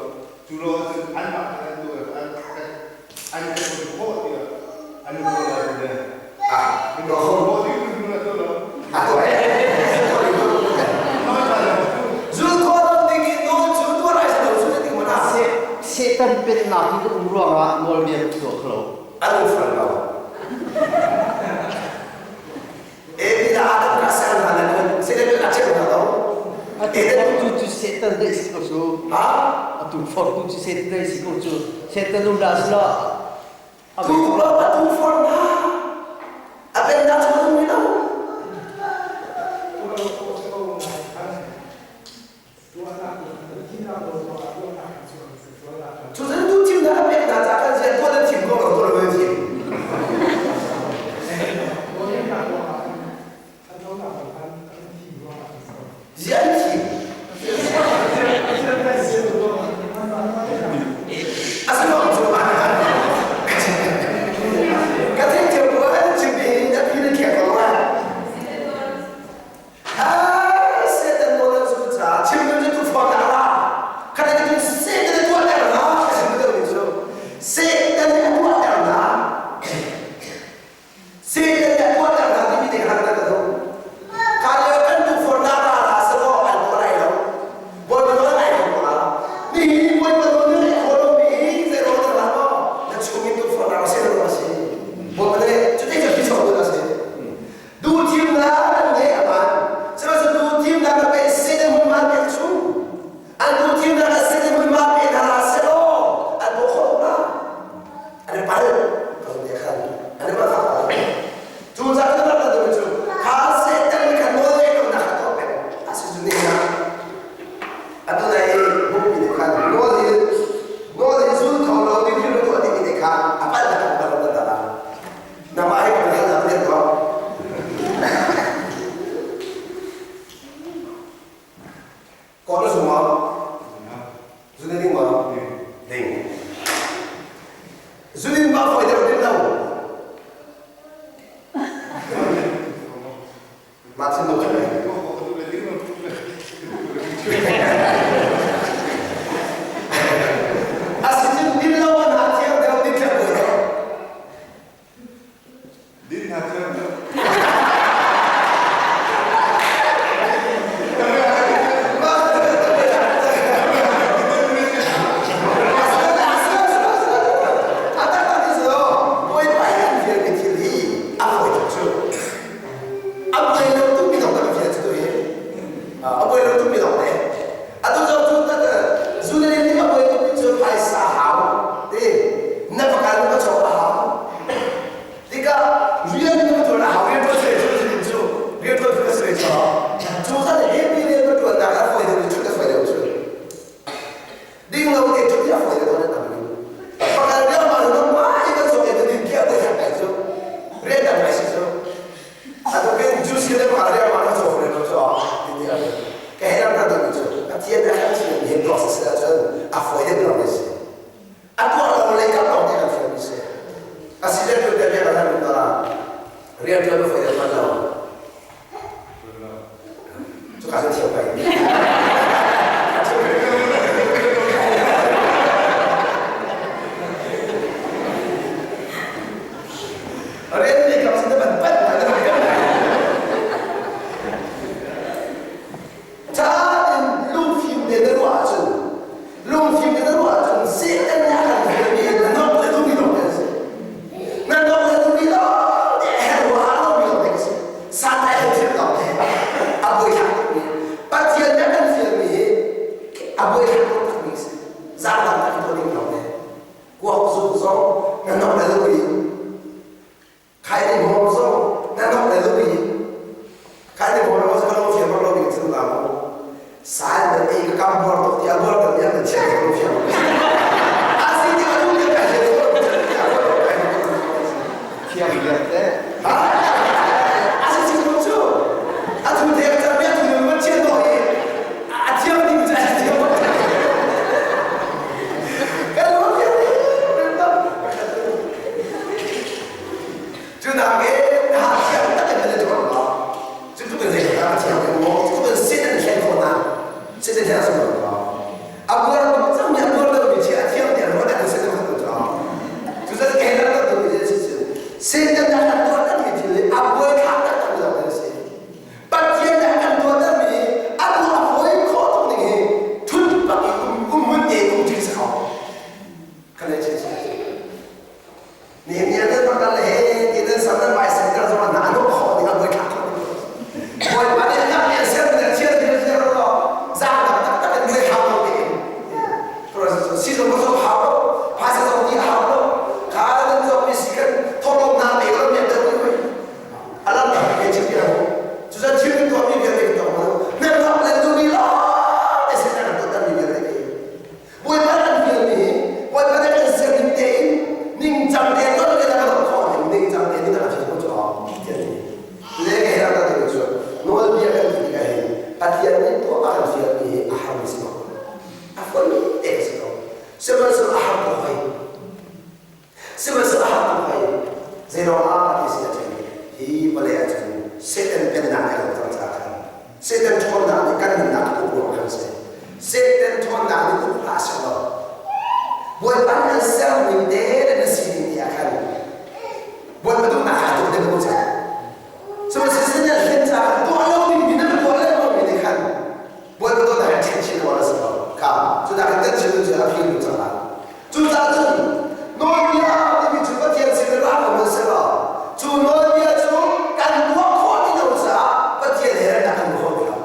Cu lo ahcun anmah kha an tuah an an kan khawh tiah an nawl lai le. Ah, Minung khawh ding hrim na tuah lo. A tuah eh. Zul khawh lo ding in nawl cu tuah lai lo cu ti mana. Satan pennak hi um ruangah nawlbia tuah kho lo. An um fal lo. Ebi da Adam ka ser hna le Satan a cheu hna lo. Atu tu cu Satan dei si ko cu. Ha? Atu for tu cu Satan dei si ko cu. Satan um dah si lo. Tu lo atu for na. A pennak cu um lo. Cu zan tu thim na pek hna ca kan zian tuah nan thim ko lo tuah lo nan thim. Zian thim. Asinain cu ka theih thiam ko an chim i na phi na khiak. Mah thinlung cu Asicun din lo an ha thiang deuh din thiang deuh. Din hna thiang deuh. A buai lo tuk mi dong kan fian cu hi. A buai lo tuk mi dong te. Atu zo cu zu le nih a buai tuk mi cu phaisa hau ti na pakal na chok a hau. Tikah rian na tuan a hau rian tuan se cu cu rian tuan cu se cu cu zan he mi rian tuan nak a fawi deuh cu a fawi deuh cu. Ding lo te cu a fawi deuh na tam Pakal rian ma na mai kan sok e din kia te kai cu rian dang mai si cu. Atu kan cu si le ma rian ma na chok le no cho ti ni a ka he ram ta cu a thian na kan thian he tuak se cun a fawi deuh lo si. A tuah lo lei kam lawng te kan fian mi si. A si le tu te rian kan ta rian tuan na fawi deuh man lo. Cu ka thiam pai. Rian lei kam sin ban pan Caan lungfim te na ruah ahcun lungfim te na ruah ahcun Satan nih a kan fialmi na nok le duhmi lawng te an si. Na nok le duhmi lawng te a herh ruah lo mi lawng te si. Satan he thil lawng te a buai thlak tukmi. Pathian nih a kan fialmi hi a buai thlak tukmi si. Zaangdang kan tuah ding lawng te. Kuak zuk zong na nok le duhmi Khai ni hom zong na nok le lu i khai ni hom zong ka lo fiam lo ding cu la mu sai na ei ka kam bor tuk ti a bor kan ya na chiah ka lo fiam a si ti a lu le ka he ko Thiam lian te. A si si ko cu a thu te ka bia thu ma chiah do i a thiam ding cu a thiam kan lo fiam Cu nakin ha thiam tak in nan tuah lo. Cu tluk in zei dah thiam in maw? Cu tluk in sin an hlen khawh hna. Sin an hlen a sung lo. A buar tuk cang mi a buar lo mi chi a thiam tiah ruat an sin an hlen lo. Cu zat ke na tu mi si si. Sin kan kan tuah tak mi thil a buai thak tak tak lo an si. Pathian nih a kan tuahtermi a tuah fawi khawh tuk ning hi thut bak i um mun te um ṭhi si ko. Kan le chin si. Nihin nan rak kal le he ti nan sam nan vai sem ter zong na ano khawh ding a buai thak khawh ding. Bawipa nih a nak nih a ser mi chia ti ser lo zaang tak tak tak in buai hau lo ti. Si zong ko zong hau lo, phaisa zong ti hau lo. Kha nan zong mi si kan thawhlawm na pe lo mi an deuh oi. Alam tak ke chim ti ho. Cu zan thil tuah mi vialte kan tong lo. Nan rak le tu mi lo te se nan tuah mi vialte. Bawipa kan fialmi hi Bawipa nih kan sianginn tein ningcang te ton le kan doh khawh ning ningcang te nih kan fial ko cu tiah ti. Le ka herh ta ti cu nawlbia kan ti tikah hin Pathian nih tuah a kan fialmi hi a harmi si ko. A fawi te si ko. Sihmanhsehlaw a har ko hoi. Sihmanhsehlaw a har ko hoi. Zeiruang ah ti si ahcun hi vawlei ahcun Satan pennak nih a kan cang caah khan Satan ṭhawnnak nih kan nunnak a uk ruang khan si. Satan ṭhawnnak nih uk hlah sehlaw Bawipa nih an serning te le na sining te ah khan Bawipa duhnak kha tuah ding ko cang. Sihmanhsehlaw Satan hlen caah tuah lo ding mi na tuah lengmang mi nih khan Bawipa dawtnak he ṭhen chin awk a si lo. Kha cunak in kan chim cu a phi lu cang lai. Cucaah cun nawlbia timi cu Pathian sin in ra ko hmanh sehlaw cu nawlbia cu kan tuah khawh ti lo caah Pathian he remnak kan hmu kho ti lo.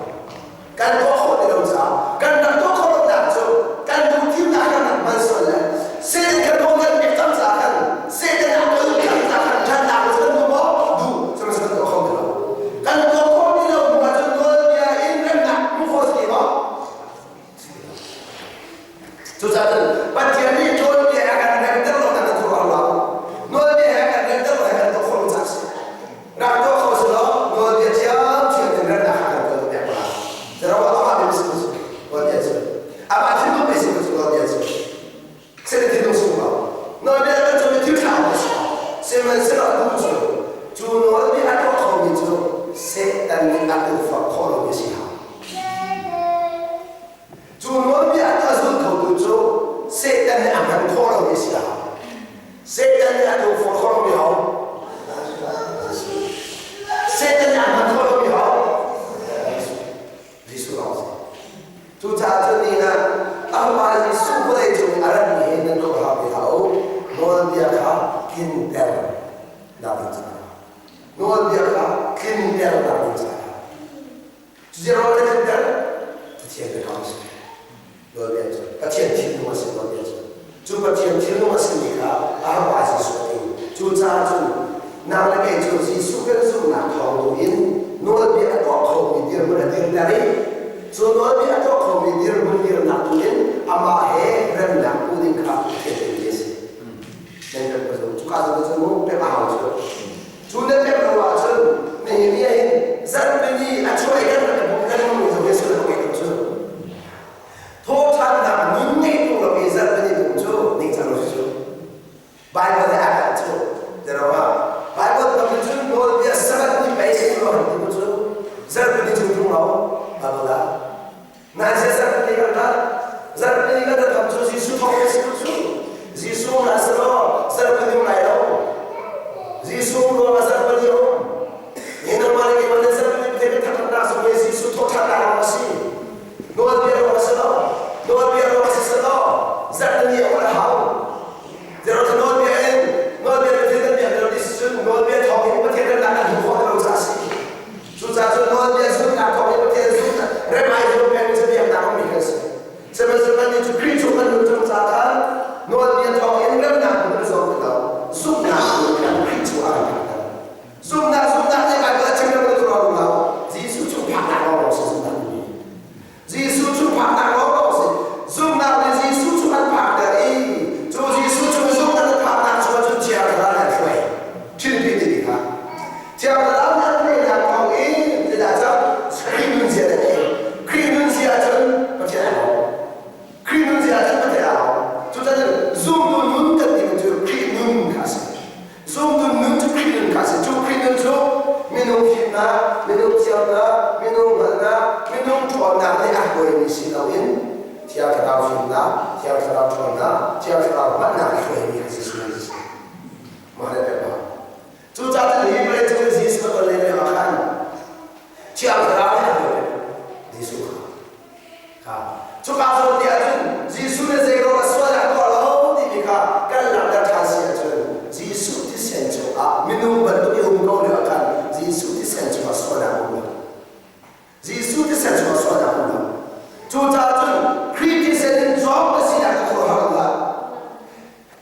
Satan nih a tukforh khawh lomi si hau. Cu nawlbia a zul khotu cu Satan nih a hman khawh lomi si hau. Satan nih a tukforh khawh lomi hau. Satan nih a hman khawh lomi hau. Jesuh lawng si. Cucaah cun ni ah amah Jesuh vawlei cung a ratmi hi nan khuaruah ve hlah u. Nawlbia kha tlinter nak ding caah. Nawlbia kha tlinter nak ding caah. Cuti na tlinter, Pathian biakam a si. Nawlbia cu Pathian thinlung a si nawlbia cu. Cu Pathian thinlung a simi kha a Jesuh a ti. Cucaah cun nang le kei cu Jesuh kan zumhnak thawng tu in nawlbia a tuah khomi dirhmun a dirter i cu nawlbia a tuah khomi dirhmun dirnak tu in amah he remnak pu ding kha Pathian tinhmi a si. Nan kan ka zum. Cuka zawn cun mu pek a hau cu. Cu nan pek lo ahcun nihin ni ahhin zarhpini a chuah i kan rak kan hmuh zong hi sullam a ngei lo cu. Thawhṭhannak nun ngeih tung lo i zarhpini kum cu ningcang lo si cu. Baibal nih a kan cu. Tirawah Baibal bang in cun nawlbia sabbath ni pei si lo han ti cu zarhpini cu tung lo Baibal ah. Nai se zarhpini kan rat. Zarhpini kan rat cu Jesuh thawng in si cu. Jesuh na si lo zarhpini um lai lo. Jesuh ruang ah zarhpini um. Ni nangmah le keimah nih zarhpini te kan thaknak zong hi Jesuh thawhṭhannak ruang a si. Nawlbia ruang a si lo. Nawlbia ruang a si si lo. Zarhpini a um a hau. Zero nawlbia in nawlbia Pathian kan biak lo cun nawlbia thawng in Pathian kan kan hmu khawh lo caah a si. Cucaah cun nawlbia zulhnak thawng in Pathian zulhnak rem ai zuam peng cu biaknak ummi kan si. Sihmanhsehlaw kannih cu Khrih chung kan nun cang caah khan nawlbia thawng in remnak hmu kan zuam ti lo. Zumhnak tu khan Khrih cu a kan phakter. Zumhnak zumhnak nih Baibal a chim lo tu ruang lo. Jesuh cu phaknak lawng si zumhnak mi. Jesuh cu phaknak lawng si. Zumhnak nih Jesuh cu an phakter i cu Jesuh cu zumhnak an phaknak cu cun Thiang Thlarau nih an hruai. Thilpi ti kha. Thiang Thlarau nih an hruainak thawng in zeidah cang Khrih nunzia na ngei. Khrih nunzia cun Pathian a lawm. Khrih nunzia cun Pathian a lawm. Cucaah zumtu nun kan timi cu Khrih nun kha a si. Zumtu nun cu Khrih nun kha a si. Cu Khrih nun cu minung fimnak, minung thiamnak, minung hngalhnak, minung ṭhawnnak nih a hruaimi si loin Thiang Thlarau fimnak, Thiang Thlarau ṭhawnnak, Thiang Thlarau hngalhnak a hruaimi kha Jesuh nun a si. Mah le pek Cucaah cun hi vawlei cung i Jesuh a ton len lio ah khan Thiang Thlarau nih a hruai Jesuh kha. Kha. Cuka zawn te ahcun Jesuh nih zeiruang a sual a tuah lo timi kha kan langhter ṭhan si ahcun Jesuh thisen chungah minung bantuk i um ko lio ah khan Jesuh thisen chungah sualnak a um lo. Jesuh thisen chungah sualnak a um lo. Cucaah cun Khrih thisen in cawk na sinak ka khuaruahhar hlah.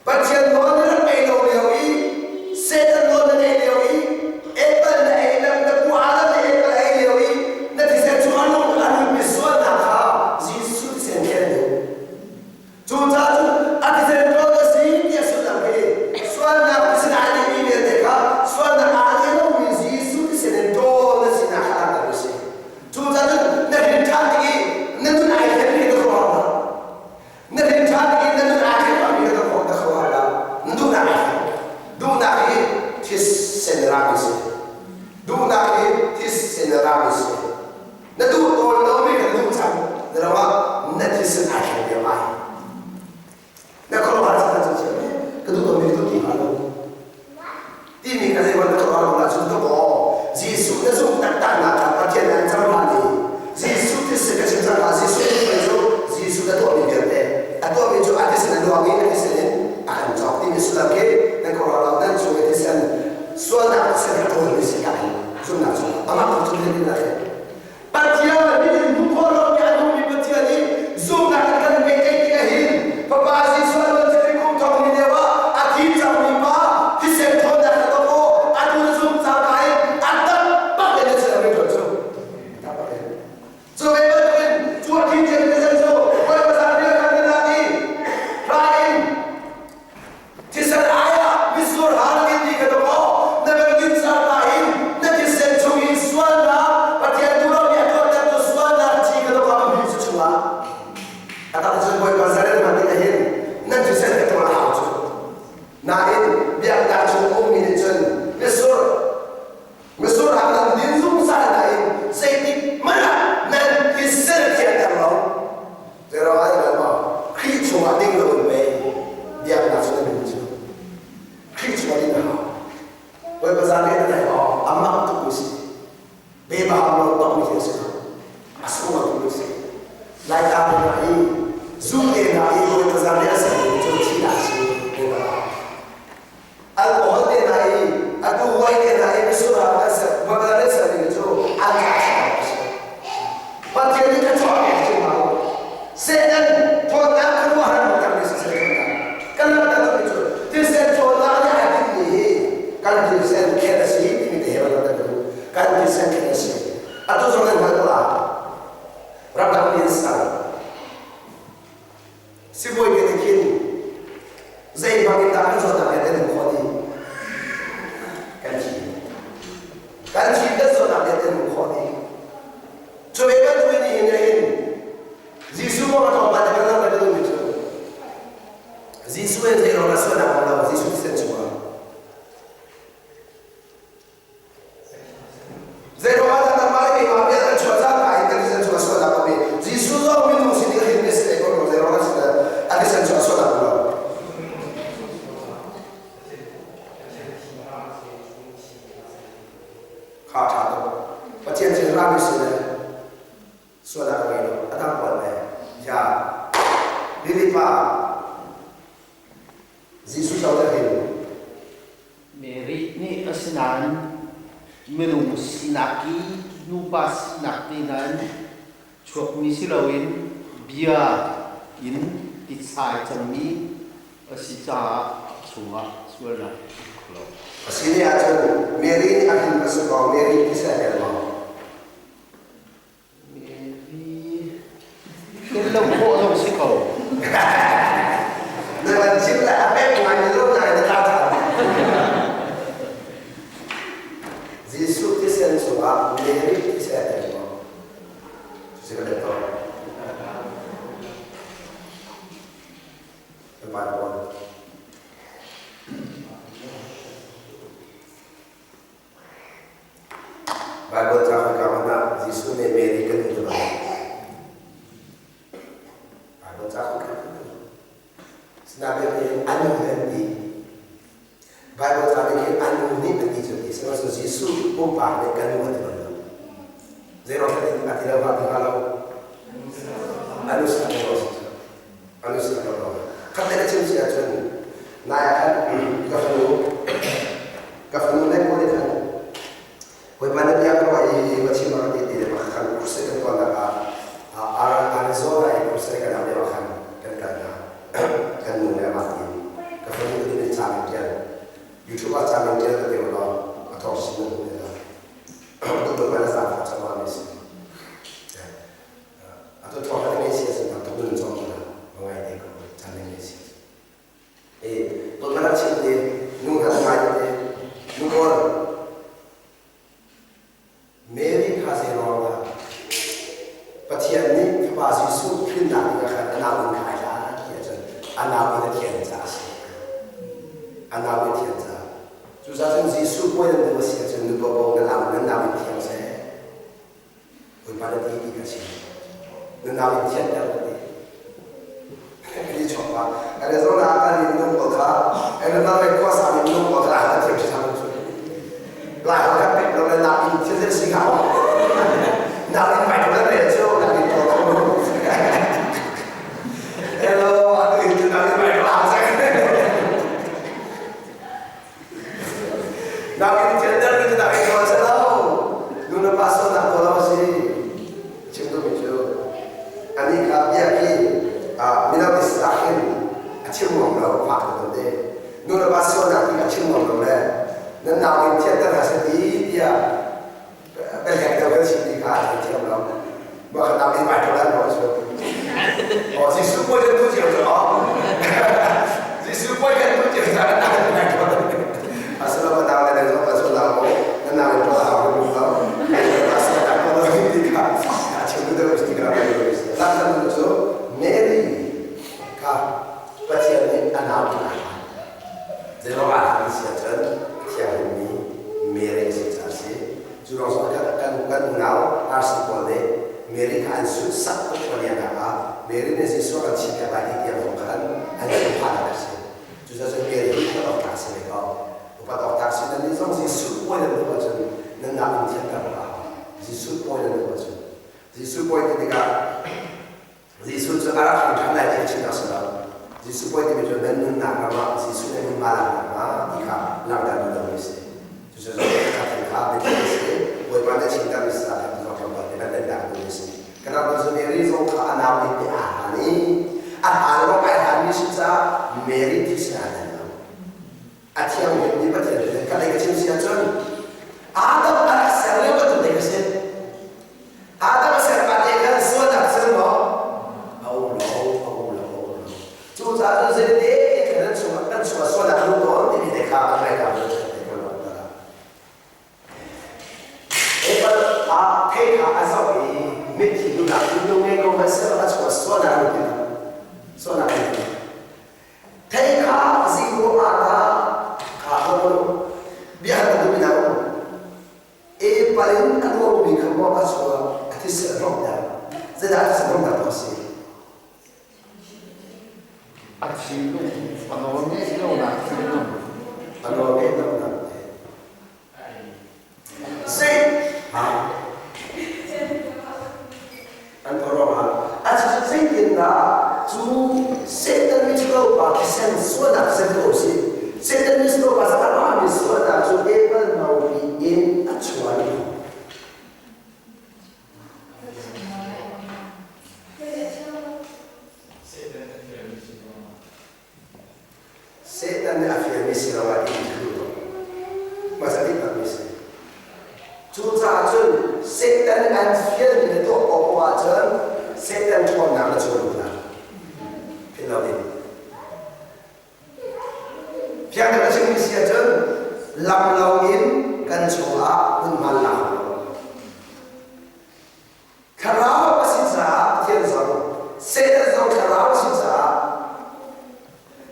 Pathian nawl na rak ei lo lio i Satan nawl na ngeih lio i Apple na ei na na pu Adam nih apple a ei lio i na thisen chung a nung a nungmi sualnak kha Jesuh thisen he an nung. Cucaah cun a thisen nawl a si tiah sullam hi sualnak thisen ai dingmi vialte kha sualnak aa ding lomi Jesuh thisen in ṭawl na sinak kha langhter a si. Cucaah cun na hrin ṭhan tik i na nun ai thlen hi na khuaruah hlah. Na rin ṭha tein na nun aa thleng mi na khawh na khuaruah lo. Na duhnak aa thleng. Duhnak hi thisen rami si. Duhnak hi thisen rami si. Na duh tawn lomi kha duh cang. Na ro ah na thisen aa thleng lio ai. Na khuaruah cang cu chiah ka duh tawnmi ka duh ti hnga lo. Timi kha zei bantuk a ruang ahcun ka aw Jesuh na zumh taktaknak kha Pathian an cohlan i Jesuh thisen ka chim cang kha Jesuh nih cu Jesuh na tuahmi vialte a tuahmi cu a thisen a luang i a thisen in a kan cawk timi sullam khi nan khuaruah lo nan chung i thisen sualnak thisen kha ṭawlmi si ka zumhnak cu amah kong cu thil in a Pathian nih hmuh khawh lomi a nungmi Pathian i zumhnak in kan ngeih tik ahhin Fapa Jesuh a luan ciami kum thong ni lio ah a thi cangmi pa thisen ṭhawnnak kha dawk aw atu na zumh cangka in a taktak in na sin a rianṭuan cu. Taktak in. Cu ve bantukin cu a thi ciami thisen cu Bawipa zanriah kan lak i hla in Thisen ai ah mitsur hang in ti ka dawk aw na kan din cangka in na thisen chung in sualnak Pathian hau lo tong mi si a sung lo tu si lai ta na i zu te na i voi ta le a sa cu thi na si alcohol te na i atu wai te na i misura ka sa ma le sa ni cu an ka si Pathian nih ka chuah pek cu ma Satan thawnnak kan ruah han kan mi si kan lam kan mi cu thisen thawnnak nih ai tinh mi hi kan thisen khen a si timi te he kan kan kan thisen khen a si atu zong kan hngal ko la ramdang mi an sang sibawi ke nih khin zei bangin dah kan zawtnak he kan khawh dih kan thi kan thi kan zawtnak he kan khawh dih cu ve bantuk in hin hin Jesuh kong a tlawmpal te kan lang kan duhmi cu Jesuh in zei ruangah sualnak kong lo Jesuh thisen chungah Zei ruangah dah nangmah le keimah bia kan chuah cangka in kan thisen chungah sualnak a um i Jesuh zong minung sin i hrin mi si ko lo zei ruangah sin a thisen chungah sualnak um lo. Kha ṭha tuk. Pathian thil rami si le sualnak a ngei lo. A dang pawl le ya Lili pa Jesuh zo te hin Mary nih asinain minung sinak i nupa sinak te nain chuakmi si loin bia in titsa ai cangmi a si caah chungah sualnak a um kho lo. A si ne ahcun Mary nih a hrin a si ko Mary ti seh hel maw? Mary tel lo khawh zong si ko. Na van chim le a pek ngai mi lo nai na tla than. Jesuh thisen chungah Mary thisen tel maw? Cucu ka let ko. The Bible. Baibal ca kan kau ah Jesuh nih Mary kan nu bang Baibal ca kan kau Sinain nih anu he an ti. Baibal ca nih khin anu nih an ti cu ti. Sihmanhsehlaw Jesuh pumpak nih kan nu a ti bal lo. Zeiruang dah a ti lo hnga ti hnga lo? Anu si lo. Anu si lo. Khat le ka chim si ahcun nai ah khan ka fanu ka fanu le pawl nih khan Bawipa na bia ka ruah i va chim ah ti ti le pakhat khan crusade kan tuahnak ah Arizona i crusade kan lio ah khan kan kal hna kan nu le amah tiin ka fanu nih nih ca min ṭial YouTube ah ca min ṭial ka ti law a thawk sin na hmu la tu Bawipa na zaangfah cang mi si atu thawk kan ngei si ahcun tam tuk nun cawm na ngai te ko caan na ngei si e Bawipa na chim te nu hna ngai te nu pawl Mary kha zei ruang dah Pathian nih Fapa Jesuh hrinnak ding ah khan a nau in khai hlah ti ahcun a nau in a thian caah a si a nau in thian caah cucaah cun Jesuh puai nan duh a si ahcun nu bobo na nau nan nau in thiang seh Bawipa na ti ti ka chim. Na nau in thianter ka ti. Ni chok pa. Arizona ah kan minung pawl kha Arizona le khua sa minung pawl kha an thiam ṭha cu. Lai ho kan pek lo le nak in thil si hnga. Nak in mai lo le cu nak in pawl ko. Hello, atu in cu nak in mai lo ah cang. Nak in thianter mi cu nak in tuah si lo. Nu le pa sualnak tuah lo a si. Chim duhmi cu anih kha bia khi mino Isaac in a chim ngam lo fak tuk te. Nu le pa sualnak ti a chim ngam lo le nan nau in thianter hna seh ti tiah biahlek deuh kan chim ti kha a thei thiam lo. Mah kha nau in mai ṭo lan ko cu. Oh, Jesuh puai kan tu cio cu oh. Jesuh puai kan tu cio cu nau in mai ṭo lan. Asilo ka nau le nan zong ka cu nau nan nau in ṭo hau kan lo. Asilo ka ko lo ti kha a chim tu deuh ti kha Lak kan cu Mary kha Pathian nih a nau in a hlan. Zeiruang ah an si ahcun thianghlimmi Mary a si caah a si. Cu ruang zong ah kan kan unau RC pawl nih Mary kha an sunsak tuk palianak ah Mary nih Jesuh a kan chimpiak lai ti tiang zong khan an sunpahnak a si. Cucaah cun Mary hi upat awk tlak si ve ko. Upat awk tlak si nan nih zong Jesuh puai nan duh ahcun nan nak in thianter a hau. Jesuh pawi na duh ahcun. Jesuh pawi ti tikah Jesuh cu a rak hrin ṭhan lai ti ka chim tak si lo. Jesuh pawi timi cu nan nunnak ram ah Jesuh nih hmunhma lak nakhnga ti kha langhter duh lomi a si. Cucu zong kha thil kha biapi a si. Bawipa nih a chimtermi si caah khan zong tlawmpal te kan dannak duhmi a si. Ka dang cu Mary zong kha a nau te aa hlan i a hlan lawng ai hlanmi si caah Mary thisen aa tel lo. A thianghlimmi Pathian nih ka lei ka chim si ahcun Adam a rak ser lio bantuk te ka si. Adam a ser ka te khan sualnak ser maw? A um lo, a um lo, a um lo. Cucaah cun zeite kan chungah kan chungah sualnak a um tawn timi te kha kan ngai ka te kan rak ta. Apple ah thei kha a zoh i mithi duhnak thinlung ngei ko hmanh a chungah sualnak a um ti lo. Sualnak a um ti lo. Thei kha zingruam ah ta kha ho bia hal ka duhmi hna um. Apple in a nuammi kha maw a chuak a thisen a hnawmter. Zeidah a thisen hnawmter tu a si? A thinlung a nawl ngeih lonak thinlung. A nawl ngeih lonak. Zei an ruangah a cu zeitindah cu Satan mithilo pa thisen sualnak thisen ko si Satan mithilo pa a mi sualnak cu Abel naupi in a chuan. Satan nih a fialmi si lo ah ti a duh tuk. Hmasa bik mi si. Cucaah cun Satan an fialmi na tuah awk poah ahcun Satan ṭhawnnak na cawn hna. Philh lo ding. Fiang na chimmi si ahcun lam loin kan chungah hmunhma lak lo. Thlarau a si caah Pathian zong Satan zong thlarau a si caah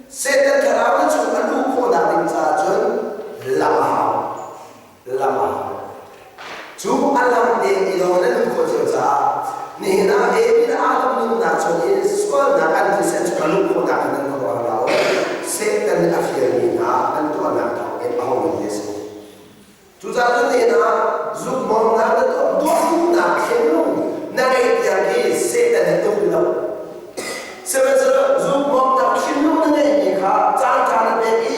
Satan thlarau na chung a luh khawhnak ding caah cun lam a hau. Lam a hau. Cu a lam te i lo na luh khawh cio caah nihin ah David Adam nunnak chung i sualnak an thisen chung a luh khawhnak in an khuaruah lo. Satan nih a fialmi hna an tuahnak thawng in a hung mi a si. Cucaah cun nihin ah zukmawngnak na tuah duhnak thinlung na ngeih tiang hi Satan nih tuk lo. Sihmanhsehlaw zukmawngnak thinlung na ngeihmi kha caan ṭha na pek i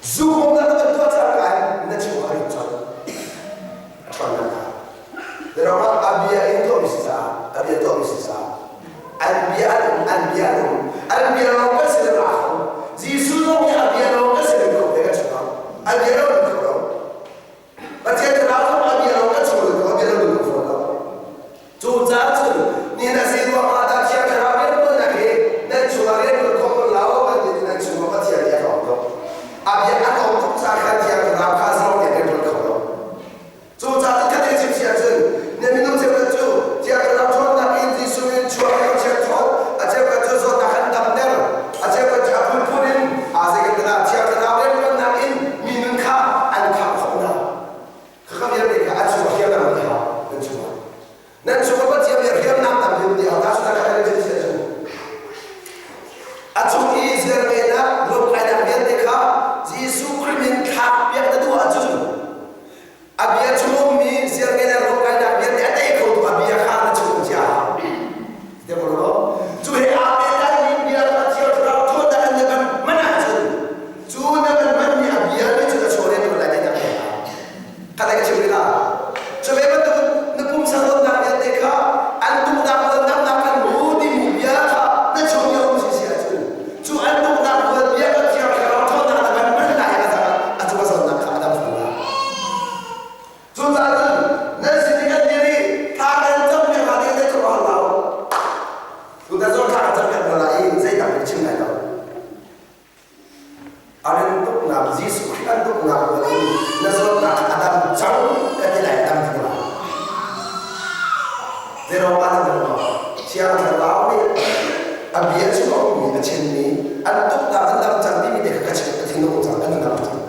zukmawngnak na kan tuah cangka in na chungah a lut colh. A ṭhawnnak kha. Zeirangah a bia in tuahmi si caah, a bia tuahmi si caah an bia an um, an bia an um, an bia lawng kan si lo a hau. Jesuh zong nih a bia lawng kan si lo ko te kan chungah. A bia lawng kan kho lo. Pathian thlarau zong a bia lawng kan chung lo ko, a bia lawng kan kho lo. Cu caah cun ni na si ruang ah dah Thiang Thlarau rianṭuannak hi nan chungah rianṭuan khawh lo kan ti nan chungah Pathian nih a ṭhawng tuk. A bia a ṭhawng tuk caah khan Thiang Thlarau kha zong nih rianṭuan kho lo. Cucaah khat in chim si ahcun na minung cheukhat cu Thiang Thlarau ṭhawnnak in Jesuh min chuak in a ṭhawn, a cheukhat cu zawtnak an damter, a cheukhat cu a phunphun in aa zeikan ah Thiang Thlarau rianṭuannak in mi nun kha an khamh khawh hna. Khakha vialte kha a chung hriamnam an hau nan chungah. Nan chungah Pathian nih hriamnam tampi an hau. Tahchunhnak khat in chim si ahcun a chung i zermehnak lungkainak vialte kha Jesuh Khrih min thlak piak na duh ahcun A bia chung ummi sianginn le ruamkainak vialte a tei khotu a bia kha na chung cia. Cu he aa pehtlaimi bia kha Thiang Thlarau ṭhawnnak in na kan hman ahcun cu na kan hmanmi a bia nih cun a chawleh tu lai ti kha ka chim rih la. Cu ve bantuk na pumsa dawtnak vialte kha an duhnak ruannak kan hmu timi bia kha na chung i a um si si ahcun cu an duhnak ruat bia kha Thiang Thlarau ṭhawnnak na kan hman lai a a cu a zawtnak kha a dam fawn lai. Cucaah cun nan sin i kan dir i thla kan campiak hna ding nan khuaruah lo. Tutan zong thla kan campiak hna lai i zeidang kan chim lai lo. A rin tuknak Jesuh Khrih an tuknak ruat in na zawtnak a dam cang ka ti lai dam ti lai. Zeirong ah nan lo? Thiang Thlarau nih a bia chung a ummi a chimmi an tuknak an dam cang timi te kha ka chim ka thinlung um cang kan nunnak um cang.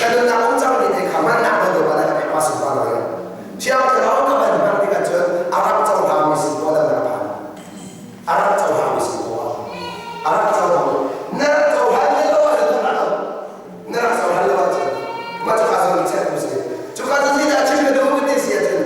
Kan nunnak um cang mi te kha mannak na dawt ah ka pa sin pa lai. Thiang Thlarau ka van hman tikah cun a rak cohlangmi sin ko dan ka phan. A rak cohlangmi sin ko a rak cohlang. Na rak cohlan lo ahcun na rak na rak cohlan lo ahcun mah cu ka zong i check tu si. Cuka cu zeidah chim ka duh ka ti si ahcun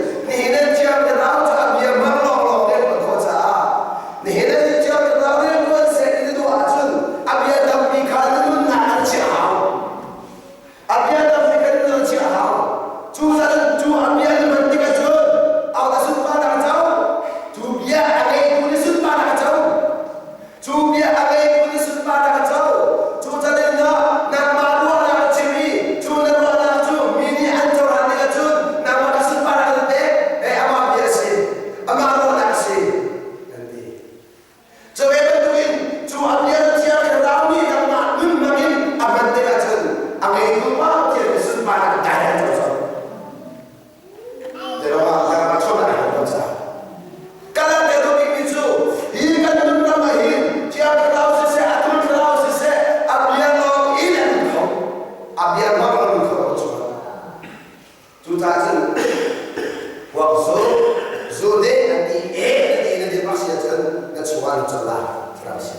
Zu ding an ti e na ti na dir bak si ahcun na chungah lut colh la thlarau si.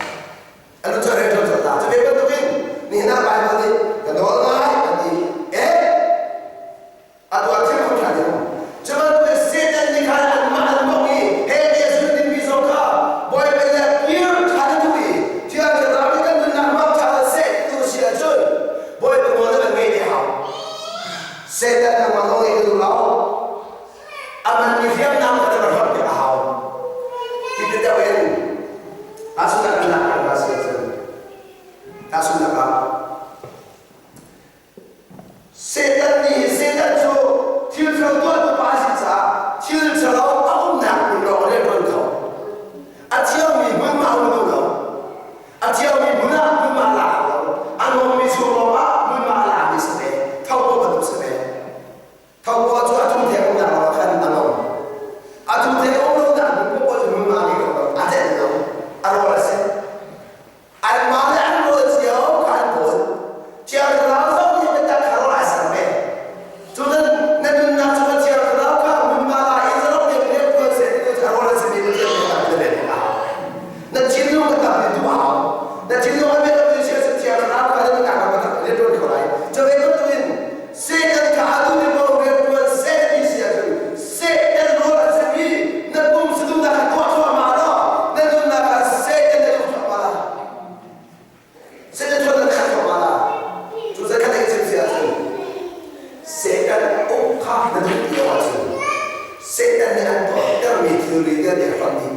An lut colh rian colh la. Cu ve bantukin nihin ah Bible nih ka nawl ngai an ti e atu ah thil phun ṭha ding. Cu bantukin Satan nih khan anmah an bawmh i he ti a zul dingmi zong kha Bawipa le kir ṭhan a duh i Thiang Thlarau nih kan nunnak hmang ṭha seh ti tu si ahcun Bawipa nawl na kan ngaih ve hau. Satan nangmah nawl ngaih ka duh lo. A nganmi hriamnam kha na va hlonh a hau. Hi ti deuh in tahchunhnak kan lak hna si ahcun tahchunhnak ah Satan nih Satan cu thil ṭhalo tuahtu pa a si caah thil ṭhalo a umnak hmun lawng rian ṭuan kho. A thiangmi hmun a um duh lo. A thiangmi hmun ah hmunhma a la lo. A nuammi chung lawng ah hmunhma a lami si ve. Tho ko bantuk si ve. Thongkua cu a thumthek umnak lawng ah khan a ngong. A thumthek a um lonak hmun poah cu hmunhma a ngei kho lo. A celh lo. A rawl a si. Anmah le an rawl cio kha an kawl. Thiang Thlarau zong nih biatak kha rawl ai ser ve. Cun na nunnak cu Thiang Thlarau kha hmunhma la in zalong tein rian tuan seh ti cu a rawl a simi Pathian nih a ve a hau. Na thinlung a tam in duh a hau. Na thinlung a biatak in sia Thiang Thlarau kha na nunnak ah biatak rian tuan kho lai. Cu ve bantukin Satan kha a duh mi paoh rianṭuan seh ti si ahcun Satan rawl a simi na pum saduhnak kha tuah thluahmah law na nunnak ah Satan na duh thluahmah la. Satan ṭhawnnak na khat thluahmah la. Cu zakhat ei chim si ahcun Satan uk kha na duh ti lo ahcun Satan nih an tuahtermi thilri vialte a hlonh dih.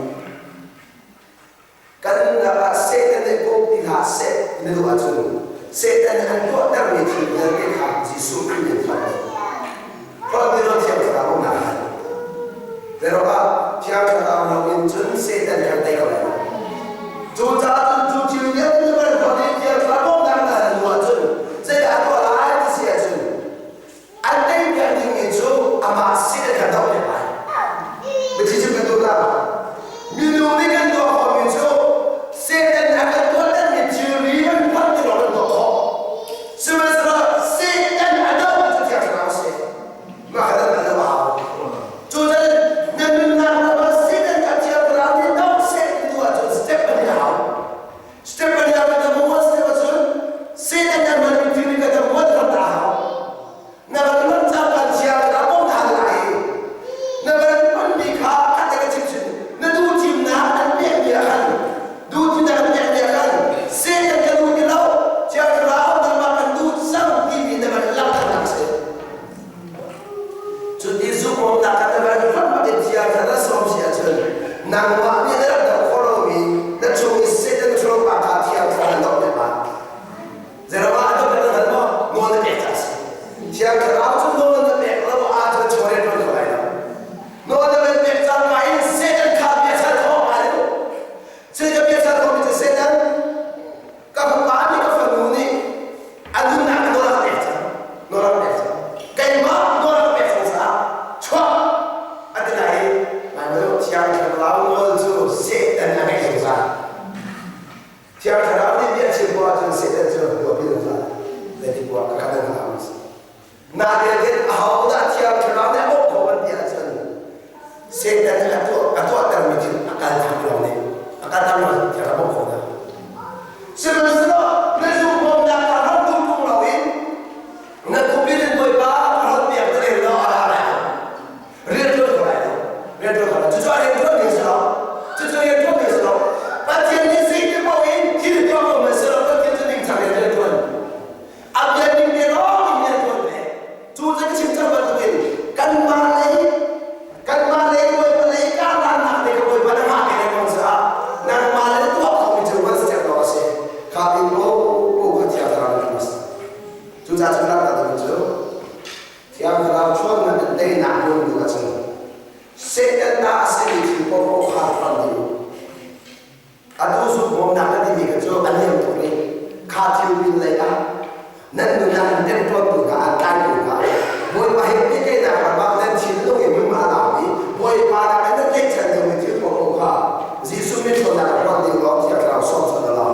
Kan nunnak ah Satan nih bawm ti hlah seh na duh ahcun Satan nih an tuahtermi thil vialte kha Jesuh Khrih nih hlonh dih. Hlonh dih lo Thiang Thlarau umnak khan. Zeiruangah Thiang Thlarau loin cun Satan kan tei ko lai lo. Cucaah cun cu thil vialte na van hlonh i Thiang Thlarau bawmhnak na hal hnu ahcun zeidah a tuah lai ti si ahcun an tei piak dingmi cu amah sin in kan doh piak lai. Biathli cu kan duh la. Minung nih kan tuah khawhmi cu Satan nih a kan tuahtermi thilri kan phanh ti lawng kan tuah khawh. Sihmanhsehlaw Satan a doh cu Thiang Thlarau a si. Mah kha nan hngalh a hau. Cucaah na nunnak ram ah Satan kha Thiang Thlarau nih doh seh ti duh ahcun step pahnih a hau. Step pahnih ah kan number one step ahcun Satan nih a hmanmi thilri kha number one ram a hau. Na van hman cangka chia ka bawm hna lai. Na van hmanmi kha khat ka chim chin. Na duhthimnak an pekmi ah khan duhthimnak an pekmi ah khan Satan ka duh ti lo. Thiang Thlarau nangmah kan duh cang timi na van langhternak a si. Cuti zumhawknak kha na van hman bakin Thiang Thlarau na sawm si ahcun nangmah nih na rak doh khawh lomi na chung i Satan ṭhalo pa kha Thiang Thlarau na doh ve ma. Zeirangah a doh na hngal maw? Nawl na pek caah a si. Thiang Thlarau cu nawl na pek lo ahcun chawlet ṭuan kho lai lo. Nawl na van pek cangka in Satan kha bia chal khawh ai lo. Satan bia chal khawh mi cu Satan ka fapa nih ka fanu nih a nunnak nawl a pek cang. Nawl a pek cang. Keimah nawl a pek cang caah chuah a ti lai i Baibal Thiang Thlarau nawl cu Satan a ngeih zungzal. Thiang Thlarau nih bia chim ko ahcun Satan cu buapi zungzal zeitik buah ka khat hna a si. Nain ahodah Thiang Thlarau nih a bawmh ko kan ti ahcun Satan nih a tuahtermi thil a kal tak lawng nih a kal tak lawng Thiang Thlarau bawmh ko hna. Sihmanhsehlaw na zumhawmnak kha ram tum tung loin na khupi in Bawipa ka hlawt piak na rel lo a ra lai lo. Rian ṭuan ko lai lo. Rian ṭuan ko lai. Cucu a rian ṭuan ding si lo. Cucu rian ṭuan ding si lo. Pathian nih zeiti paoh in thil tuah ko hmanh seh law Pathian cu ningcang in rian ṭuan. A bia ning te lawng in rian ṭuan ve. Cu cu ka chim cang bantukin kanmah lei kanmah lei Bawipa lei karhlannak te ka Bawipa na ngah ve le kong caah nangmah le tuah khomi cu van step lawng a si. Kha in aw kha Thiang Thlarau in a si. Cucaah cun langhter cu Thiang Thlarau ṭhawnnak in teinak hmun duh ahcun Satan ta a simi thil paohpaoh kha hram ding. Atu zumhawmnak na timi kha cu a niam tuk rih. Kha thil pin lei ah nan nunnak in temtuartu hna an tlaitu hna Bawipa he pehtlaihnak ram ah nan thinlung i hmunhma a lak i Bawipa nak in nan tlaihchan dingmi thil paohpaoh kha Jesuh min ṭhawnnak ah hram ding law Thiang Thlarau sawm cun a law.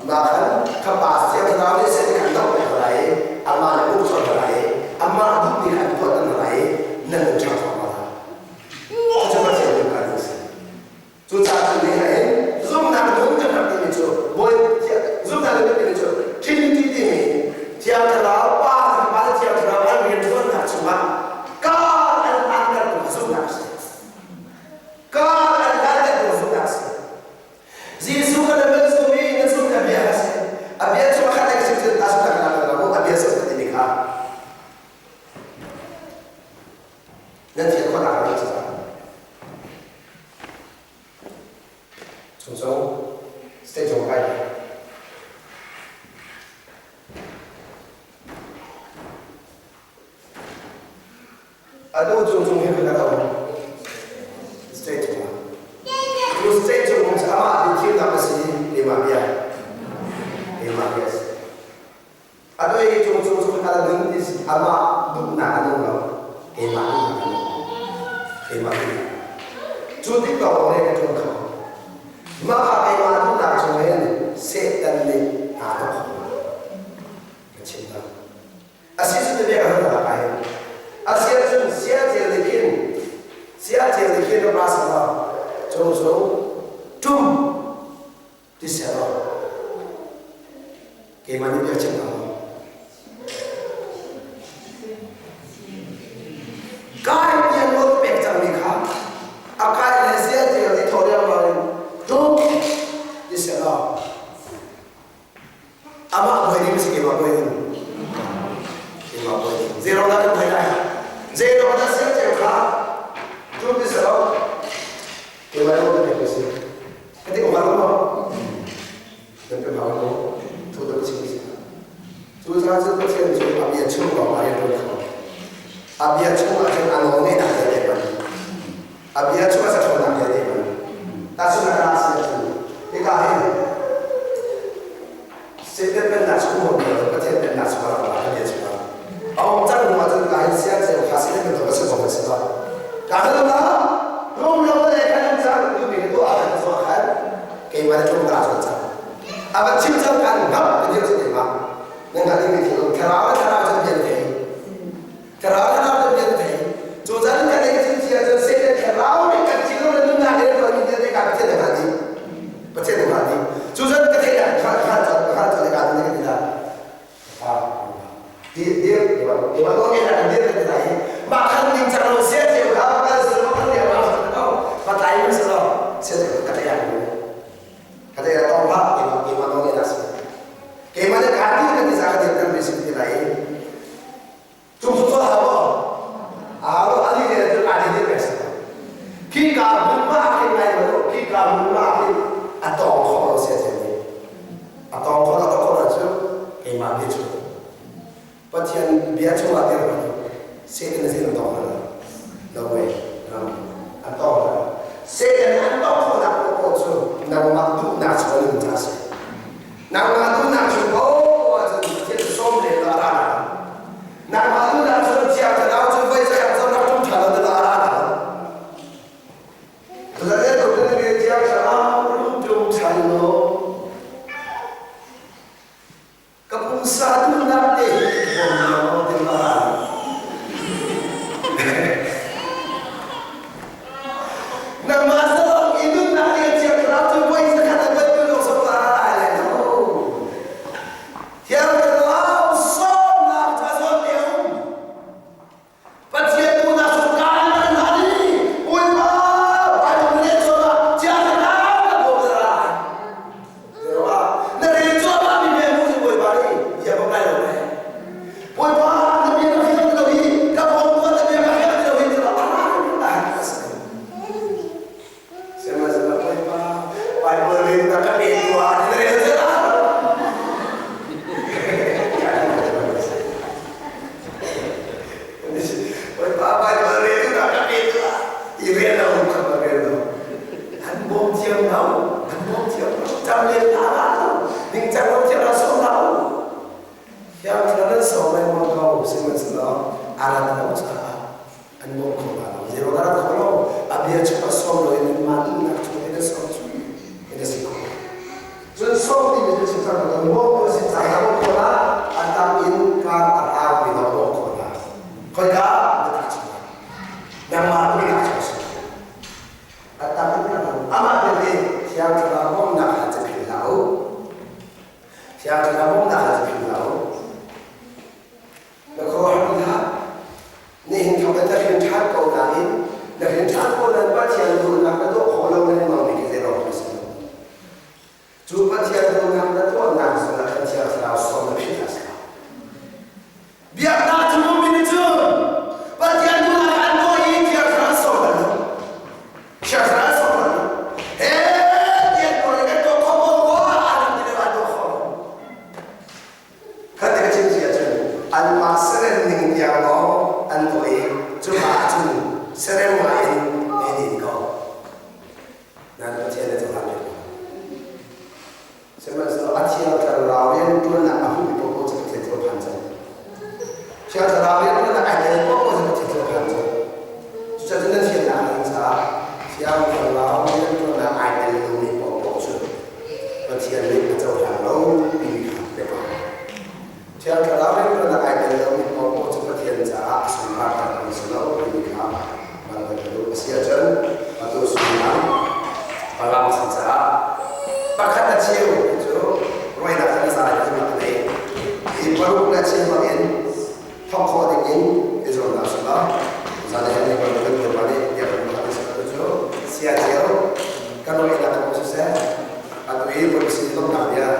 Mah khan kha pa Thiang Thlarau nih seh kan doh peng lai i amah nih uk cawk lai i amah duhmi kha an tuah tan lai i nan nun ṭha thawng lai. Cucu Pathian. Sungsung state zung kai. Atu cungcung hi kan um. State cung ah. Cu state cung um amah nih thimnak a si keimah bia. Keimah bia si. Atu hi cungcung cu kan nun is amah duhnak a nung lo. Keimah duhnak a nung. Keimah duhnak. Cu tik lawng ne ka ṭuan kho. Mah ah keimah duhnak chung hin Satan nih aa tuk kho. Ka chim hna. A si cu bia ka hal ai. A si ahcun siacel nih khin siacel nih khin ram sa law cung cung tum ti seh law keimah nih bia chim hna Kai tiang nawl pek cangmi kha a kai le siacel nih thaw riangmang in tum ti seh law Amah buai ding si keimah buai ding. Keimah buai ding. Zeirong dah kan buai lai? Zeirong dah siang ceu kha tum ti si lo. Keimah lo kan pek si. Ka ti ko lo maw? Kan pe hau lo. Thu dah chim si. Cu ca cu Pathian cu a bia chung lawng ah rian ṭuan kho. A bia chung ah cun a nawl ngeihnak vialte hman. A bia chung ah ṭhawnnak vialte hman. Tahchunhnak ah si ahcun hika hin Satan pennak chung um lo Pathian pennak chung ah rak la bia chung ah a um cang hnu ahcun ka hin siang ceu kha Satan bantuk a si ko si lo. Ka kan um lo rum lo le kan um cang duhmi ka tuah kan tuah khan keimah le tum ka cun cang. A van chim cang kan ngam ka dir cu keimah. Nan hngalh dingmi thil um thlarau le thlarau cun bia na thei. Thlarau thlarau cun bia na thei. Cu caan kan ei cin cia cun Satan thlarau nih kan thinlung le nunnak he tuahmi vialte kha Pathian na hngalh dih. Pathian na hngalh dih. Cu caan ka theih ah hngalh hngalh cun hngalh cun ka ka ti dah. Dir dir keimah nawl ngeih kan dir kan ti lai i mah khan ning cang lo sia ceu kha kal si lo kan liam lo patlai in si lo sia ceu ka theih ah ka theih ah tong hlah keimah keimah nawl ngeih si keimah nih kaa dir kan ti za ka dir kan mi si ti lai i Cung cu a hau maw? A hau lo. Ali le cu aa dir pek si. Khi ka hmun ma khin ngai lo khi ka hmun ma khin a tawng kho lo sia sia ni. A tawng kho lo tawng kho lo cu keimah bia chung. Pathian bia chung ah dir ko. Satan na sin tawng lo. No way. No. An tawng lo. Satan an tawng kho nak ko ko cu nangmah duhnak chung in ca si. Nangmah duhnak chung paoh ahcun Pathian cu sawm len lo a ra lai. Nangmah duhnak cu thiang thlarau cu voi zakhat zong rak ṭum ṭhan lo ding ah a ra lai. Tuzan tu kan i thiang thlarau rum ṭum ṭhan lo. Ka pumsa duhnak te hi bawm lo ding a ra lai. Nangmah zalong i nunnak nih Thiang Thlarau cu voi zakhat a voi tu zong a ra lai lai lo. Thiang Thlarau sawmnak ca zawn te a um. Pathian duhnak cu kaan kan hna i Bawipa Bible le cawm ah Thiang Thlarau kan bawm na ra lai. Na rel cuahmah mi bia mu Bawipa nih bia bak lai lo le. Bawipa na bia ka fiang ti lo hi ka bawm tuan na bia ka fiang ti lo hi ti lo a si. Sihmanhsehlaw Bawipa Bible rel na ka pe tuah ti na rel zel ah. Bawipa Bible rel na ka pe tuah i rel lo ka rel lo. An bawm thiam lo, an bawm thiam lo. Cam len ta la lo, ning cang lo thiam lo som lo. Thiang thlarau nan som lengmang ko, sihmanhsehlaw a rat lo caah an bawm kho hna lo. Zeiruang a rat kho lo? A bia chung a som lo i nanmah duhnak chung in a som cu in a si kho. Cun som timi cu si cang lo, bawm a si cang a bawm kho hna, a tam in kar a hau mi lawng bawm kho hna. Khoika? Biatak chungah. Nangmah duhnak chung a si. A tam in kan um. Amah belte Thiang Thlarau bawmhnak ha cu philh hlah u. Thiang Thlarau bawmhnak ha cu philh hlah u. Na khuaruahhar hlah. Nihin thawk in na hrin ṭhan ko nain na hrin ṭhan ko nain Pathian duhnak na tuah khawh lo lengmang mi khi zei a si lo. Cu Pathian duhnak na tuahnak zongah khan Thiang Thlarau sawm na philh a si lo. Biaknak cu mi nih cun Pathian duhnak an tuah i Thiang Thlarau sawm bal lo. Thiang Thlarau sawm bal lo. He tiah Saya cio kan ro ina kan siseh atu i Bawipa sin lawmhnak bia.